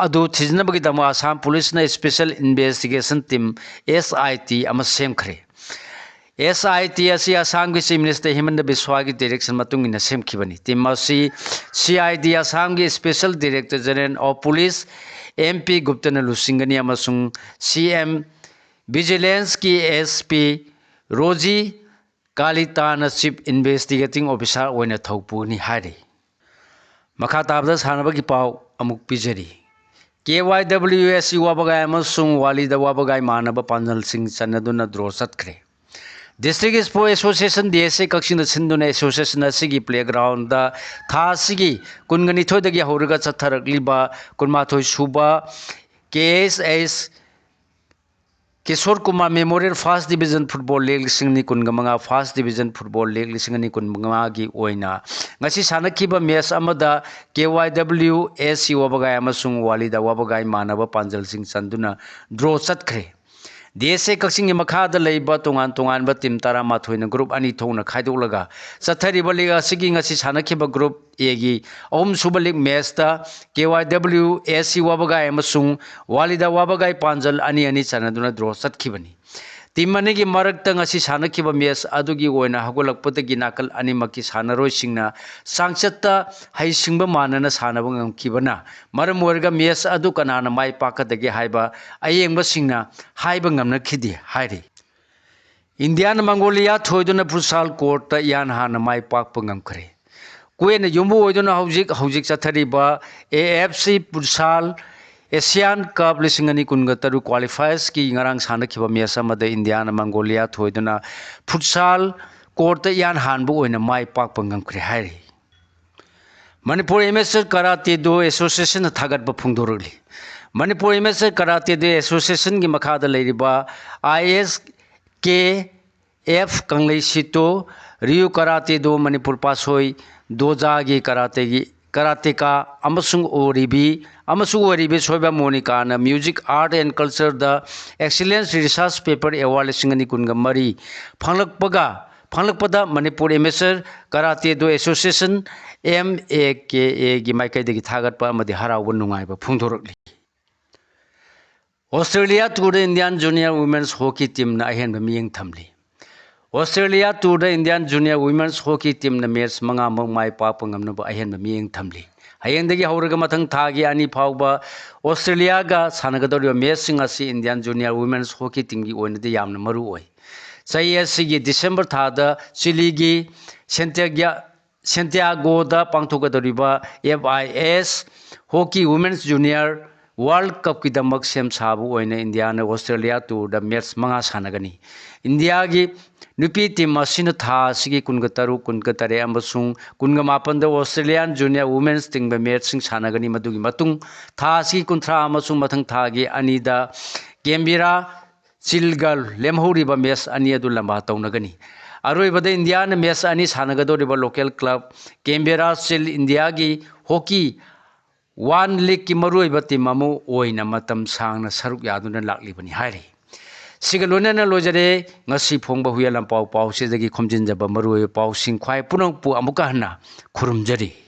ꯑꯗꯨ ꯊꯤꯖꯤꯟꯅꯕꯒꯤꯗꯃꯛ ꯑꯁꯥꯝ ꯄꯨꯂꯤꯁꯅ special investigation team, S I T, ꯑꯃ ꯁꯦꯝꯈ꯭ꯔꯦ꯫ S I T ꯑꯁꯤ ꯑꯁꯥꯝꯒꯤ Chief Minister ꯍꯤꯃꯟꯇ ꯕꯤꯁ꯭ꯋꯥꯒꯤ direction ꯃꯇꯨꯡ ꯏꯟꯅ ꯁꯦꯝꯈꯤꯕꯅꯤ꯫ Team ꯑꯁꯤ C I D ꯑꯁꯥꯝꯒꯤ Special Director General of Police M P ꯒꯨꯞꯇꯅ ꯂꯨꯆꯤꯡꯒꯅꯤ ꯑꯃꯁꯨꯡ C M Vigilanceꯀꯤ S P ꯔꯣꯖꯤ ꯀꯥꯂꯤꯇꯥꯅ Chief Investigating Officer ꯑꯣꯏꯅ ꯊꯧ ꯄꯨꯒꯅꯤ ꯍꯥꯏꯔꯤ꯫ ꯃꯈꯥ ꯇꯥꯕꯗ ꯁꯥꯟꯅꯕꯒꯤ ꯄꯥꯎ ꯑꯃꯨꯛ ꯄꯤꯖꯔꯤ꯫ K Y W S ꯁꯤ ꯋꯥꯕꯒꯥꯏ ꯑꯃꯁꯨꯡ ꯋꯥꯂꯤꯗ ꯋꯥꯕꯒꯥꯏ ꯃꯥꯟꯅꯕ ꯄꯥꯟꯖꯜꯁꯤꯡ ꯆꯟꯅꯗꯨꯅ draw ꯆꯠꯈ꯭ꯔꯦ꯫ District Sports Association, D S A, ꯀꯛꯆꯤꯡꯗ ꯁꯤꯟꯗꯨꯅ association ꯑꯁꯤꯒꯤ playgroundꯗ ꯊꯥ ꯑꯁꯤꯒꯤ ꯀꯨꯟꯒ ꯅꯤꯊꯣꯏꯗꯒꯤ ꯍꯧꯔꯒ ꯆꯠꯊꯔꯛꯂꯤꯕ ꯀꯨꯟꯃꯥꯊꯣꯏ ꯁꯨꯕ K S S Kishore Kumar Memorial First Division Football League ꯂꯤꯁꯤꯡ ꯑꯅꯤ ꯀꯨꯟꯒ ꯃꯉꯥ First Division Football League ꯂꯤꯁꯤꯡ ꯑꯅꯤ ꯀꯨꯟꯃꯉꯥꯒꯤ ꯑꯣꯏꯅ ꯉꯁꯤ ꯁꯥꯟꯅꯈꯤꯕ match ꯑꯃꯗ K Y W S ꯁꯤ ꯋꯥꯕꯒꯥꯏ ꯑꯃꯁꯨꯡ ꯋꯥꯂꯤꯗ ꯋꯥꯕꯒꯥꯏ ꯃꯥꯟꯅꯕ ꯄꯥꯟꯖꯜꯁꯤꯡ ꯆꯟꯗꯨꯅ draw ꯆꯠꯈ꯭ꯔꯦ꯫ D S A ꯀꯛꯆꯤꯡꯒꯤ ꯃꯈꯥꯗ ꯂꯩꯕ ꯇꯣꯉꯥꯟ ꯇꯣꯉꯥꯟꯕ team ꯇꯔꯥꯃꯥꯊꯣꯏꯅ group ꯑꯅꯤ ꯊꯣꯛꯅ ꯈꯥꯏꯗꯣꯛꯂꯒ ꯆꯠꯊꯔꯤꯕ league ꯑꯁꯤꯒꯤ ꯉꯁꯤ ꯁꯥꯟꯅꯈꯤꯕ group Aꯒꯤ ꯑꯍꯨꯝꯁꯨꯕ league matchꯇ K Y W S ꯁꯤ ꯋꯥꯕꯒꯥꯏ ꯑꯃꯁꯨꯡ ꯋꯥꯂꯤꯗ ꯋꯥꯕꯒꯥꯏ ꯄꯥꯟꯖꯜ ꯑꯅꯤ ꯑꯅꯤ ꯆꯟꯅꯗꯨꯅ draw ꯆꯠꯈꯤꯕꯅꯤ꯫ Team ꯑꯅꯤꯒꯤ ꯃꯔꯛꯇ ꯉꯁꯤ ꯁꯥꯟꯅꯈꯤꯕ match ꯑꯗꯨꯒꯤ ꯑꯣꯏꯅ ꯍꯧꯒꯠꯂꯛꯄꯗꯒꯤ ꯅꯥꯀꯜ ꯑꯅꯤꯃꯛꯀꯤ ꯁꯥꯟꯅꯔꯣꯏꯁꯤꯡꯅ ꯆꯥꯡꯆꯠꯇ ꯍꯩꯁꯤꯡꯕ ꯃꯥꯟꯅꯅ ꯁꯥꯟꯅꯕ ꯉꯝꯈꯤꯕꯅ ꯃꯔꯝ ꯑꯣꯏꯔꯒ match ꯑꯗꯨ ꯀꯅꯥꯅ ꯃꯥꯏ ꯄꯥꯛꯀꯗꯒꯦ ꯍꯥꯏꯕ ꯑꯌꯦꯡꯕꯁꯤꯡꯅ ꯍꯥꯏꯕ ꯉꯝꯅꯈꯤꯗꯦ ꯍꯥꯏꯔꯤ꯫ ꯏꯟꯗꯤꯌꯥꯅ ꯃꯪꯒꯣꯂꯤꯌꯥ ꯊꯣꯏꯗꯨꯅ ꯐꯨꯠꯁꯥꯜ ꯀꯣꯔꯠꯇ ꯏꯍꯥꯟ ꯍꯥꯟꯅ ꯃꯥꯏ ꯄꯥꯛꯄ ꯉꯝꯈ꯭ꯔꯦ꯫ ꯀꯨꯋꯦꯠꯅ ꯌꯨꯝꯕꯨ ꯑꯣꯏꯗꯨꯅ ꯍꯧꯖꯤꯛ ꯍꯧꯖꯤꯛ ꯆꯠꯊꯔꯤꯕ ꯑꯦ ꯑꯦꯐ ꯁꯤ ꯐꯨꯠꯁꯥꯜ ꯑꯦꯁꯤꯌꯥꯟ ꯀꯞ ꯂꯤꯁꯤꯡ ꯑꯅꯤ ꯀꯨꯟꯒ ꯇꯔꯨꯛ ꯀ꯭ꯋꯥꯂꯤꯐꯥꯏꯌꯔꯁꯀꯤ ꯉꯔꯥꯡ ꯁꯥꯟꯅꯈꯤꯕ ꯃꯦꯠꯆ ꯑꯃꯗ ꯏꯟꯗꯤꯌꯥꯅ ꯃꯪꯒꯣꯂꯤꯌꯥ ꯊꯣꯏꯗꯨꯅ ꯐꯨꯠꯁꯥꯜ ꯀꯣꯔꯠꯇ ꯏꯍꯥꯟ ꯍꯥꯟꯕ ꯑꯣꯏꯅ ꯃꯥꯏ ꯄꯥꯛꯄ ꯉꯝꯈ꯭ꯔꯦ ꯍꯥꯏꯔꯤ꯫ ꯃꯅꯤꯄꯨꯔ ꯑꯦꯃꯦꯆꯔ ꯀꯔꯥꯇꯦ ꯗꯣ ꯑꯦꯁꯣꯁꯤꯌꯦꯁꯟꯅ ꯊꯥꯒꯠꯄ ꯐꯣꯡꯗꯣꯔꯛꯂꯤ꯫ ꯃꯅꯤꯄꯨꯔ ꯑꯦꯃꯦꯆꯔ ꯀꯔꯥꯇꯦ ꯗꯣ ꯑꯦꯁꯣꯁꯤꯌꯦꯁꯟꯒꯤ ꯃꯈꯥꯗ ꯂꯩꯔꯤꯕ ꯑꯥꯏ ꯑꯦꯁ ꯀꯦ ꯑꯦꯐ ꯀꯪꯂꯩ ꯁꯤꯇꯣ, ꯔꯤꯌꯨ ꯀꯔꯥꯇꯦ ꯗꯣ ꯃꯅꯤꯄꯨꯔ ꯄꯥꯁꯣꯏ ꯗꯣꯖꯥꯒꯤ ꯀꯔꯥꯇꯦꯒꯤ ꯀꯔꯥꯇꯦꯀꯥ ꯑꯃꯁꯨꯡ ꯑꯣꯔꯤꯕꯤ ꯑꯃꯁꯨꯡ ꯑꯣꯏꯔꯤꯕꯤ ꯁꯣꯏꯕ ꯃꯣꯅꯤꯀꯥꯅ Music Art and Culture the Excellence Research Paper Award ꯂꯤꯁꯤꯡ ꯑꯅꯤ ꯀꯨꯟꯒ ꯃꯔꯤ ꯐꯪꯂꯛꯄꯒ ꯐꯪꯂꯛꯄꯗ ꯃꯅꯤꯄꯨꯔ ꯑꯦꯃꯦꯆꯔ ꯀꯔꯥꯇꯦ ꯗꯣ ꯑꯦꯁꯣꯁꯤꯌꯦꯁꯟ, ꯑꯦꯝ ꯑꯦ ꯀꯦ ꯑꯦꯒꯤ ꯃꯥꯏꯀꯩꯗꯒꯤ ꯊꯥꯒꯠꯄ ꯑꯃꯗꯤ ꯍꯔꯥꯎꯕ ꯅꯨꯡꯉꯥꯏꯕ ꯐꯣꯡꯗꯣꯔꯛꯂꯤ꯫ ꯑꯣꯁꯇ꯭ꯔꯦꯂꯤꯌꯥ ꯇꯨꯔꯗ ꯏꯟꯗꯤꯌꯥꯟ ꯖꯨꯅꯤꯌꯔ ꯋꯨꯃꯦꯟꯁ ꯍꯣꯀꯤ ꯇꯤꯝꯅ ꯑꯍꯦꯟꯕ ꯃꯤꯠꯌꯦꯡ ꯊꯝꯂꯤ꯫ ꯑꯣꯁꯇ꯭ꯔꯦꯂꯤꯌꯥ ꯇꯨꯔꯗ ꯏꯟꯗꯤꯌꯥꯟ ꯖꯨꯅꯤꯌꯔ ꯋꯨꯃꯦꯟꯁ ꯍꯣꯀꯤ ꯇꯤꯝꯅ ꯃꯦꯠꯆ ꯃꯉꯥꯃꯛ ꯃꯥꯏ ꯄꯥꯛꯄ ꯉꯝꯅꯕ ꯑꯍꯦꯟꯕ ꯃꯤꯠꯌꯦꯡ ꯊꯝꯂꯤ꯫ ꯍꯌꯦꯡꯗꯒꯤ ꯍꯧꯔꯒ ꯃꯊꯪ ꯊꯥꯒꯤ ꯑꯅꯤ ꯐꯥꯎꯕ ꯑꯣꯁꯇ꯭ꯔꯦꯂꯤꯌꯥꯒ ꯁꯥꯟꯅꯒꯗꯧꯔꯤꯕ ꯃꯦꯠꯆꯁꯤꯡ ꯑꯁꯤ ꯏꯟꯗꯤꯌꯥꯟ ꯖꯨꯅꯤꯌꯔ ꯋꯨꯃꯦꯟꯁ ꯍꯣꯀꯤ ꯇꯤꯝꯒꯤ ꯑꯣꯏꯅꯗꯤ ꯌꯥꯝꯅ ꯃꯔꯨ ꯑꯣꯏ꯫ ꯆꯍꯤ ꯑꯁꯤꯒꯤ ꯗꯤꯁꯦꯝꯕꯔ ꯊꯥꯗ ꯆꯤꯂꯤꯒꯤ ꯁꯦꯟꯇꯦꯒ꯭ꯌꯥ-, ꯁꯦꯟꯇꯤꯌꯥꯒꯣꯗ ꯄꯥꯡꯊꯣꯛꯀꯗꯧꯔꯤꯕ ꯑꯦꯐ ꯑꯥꯏ ꯑꯦꯁ ꯍꯣꯀꯤ ꯋꯨꯃꯦꯟꯁ ꯖꯨꯅꯤꯌꯔ ꯋꯥꯔꯜ ꯀꯞꯀꯤꯗꯃꯛ ꯁꯦꯝ ꯁꯥꯕ ꯑꯣꯏꯅ ꯏꯟꯗꯤꯌꯥꯅ ꯑꯣꯁꯇ꯭ꯔꯦꯂꯤꯌꯥ ꯇꯨꯔꯗ ꯃꯦꯠꯆ ꯃꯉꯥ ꯁꯥꯟꯅꯒꯅꯤ꯫ ꯏꯟꯗꯤꯌꯥꯒꯤ ꯅꯨꯄꯤ ꯇꯤꯝ ꯑꯁꯤꯅ ꯊꯥ ꯑꯁꯤꯒꯤ ꯀꯨꯟꯒ ꯇꯔꯨꯛ, ꯀꯨꯟꯒ ꯇꯔꯦꯠ ꯑꯃꯁꯨꯡ ꯀꯨꯟꯒ ꯃꯥꯄꯟꯗ ꯑꯣꯁꯇ꯭ꯔꯦꯂꯤꯌꯥꯟ ꯖꯨꯅꯤꯌꯔ ꯋꯨꯃꯦꯟꯁ ꯇꯤꯝꯒ ꯃꯦꯠꯆꯁꯤꯡ ꯁꯥꯟꯅꯒꯅꯤ꯫ ꯃꯗꯨꯒꯤ ꯃꯇꯨꯡ ꯊꯥ ꯑꯁꯤꯒꯤ ꯀꯨꯟꯊ꯭ꯔꯥ ꯑꯃꯁꯨꯡ ꯃꯊꯪ ꯊꯥꯒꯤ ꯑꯅꯤꯗ ꯀꯦꯝꯕꯤꯔꯥ ꯆꯤꯜꯒ ꯂꯦꯝꯍꯧꯔꯤꯕ ꯃꯦꯠꯆ ꯑꯅꯤ ꯑꯗꯨ ꯂꯝꯕꯥ ꯇꯧꯅꯒꯅꯤ꯫ ꯑꯔꯣꯏꯕꯗ ꯏꯟꯗꯤꯌꯥꯅ ꯃꯦꯠꯆ ꯑꯅꯤ ꯁꯥꯟꯅꯒꯗꯧꯔꯤꯕ ꯂꯣꯀꯦꯜ ꯀ꯭ꯂꯕ ꯀꯦꯝꯕꯦꯔꯥ ꯆꯤꯜ ꯏꯟꯗꯤꯌꯥꯒꯤ ꯍꯣꯀꯤ ꯋꯥꯟ ꯂꯤꯒꯀꯤ ꯃꯔꯨꯑꯣꯏꯕ ꯇꯤꯝ ꯑꯃ ꯑꯣꯏꯅ ꯃꯇꯝ ꯁꯥꯡꯅ ꯁꯔꯨꯛ ꯌꯥꯗꯨꯅ ꯂꯥꯛꯂꯤꯕꯅꯤ ꯍꯥꯏꯔꯤ꯫ ꯁꯤꯒ ꯂꯣꯏꯅꯅ ꯂꯣꯏꯖꯔꯦ ꯉꯁꯤ ꯐꯣꯡꯕ ꯍꯨꯏꯌꯦꯟ ꯂꯥꯟꯄꯥꯎ ꯄꯥꯎꯁꯤꯗꯒꯤ ꯈꯣꯝꯖꯤꯟꯖꯕ ꯃꯔꯨꯑꯣꯏꯕ ꯄꯥꯎꯁꯤꯡ꯫ ꯈ꯭ꯋꯥꯏ ꯄꯨꯝꯅꯃꯛꯄꯨ ꯑꯃꯨꯛꯀ ꯍꯟꯅ ꯈꯨꯔꯨꯝꯖꯔꯤ꯫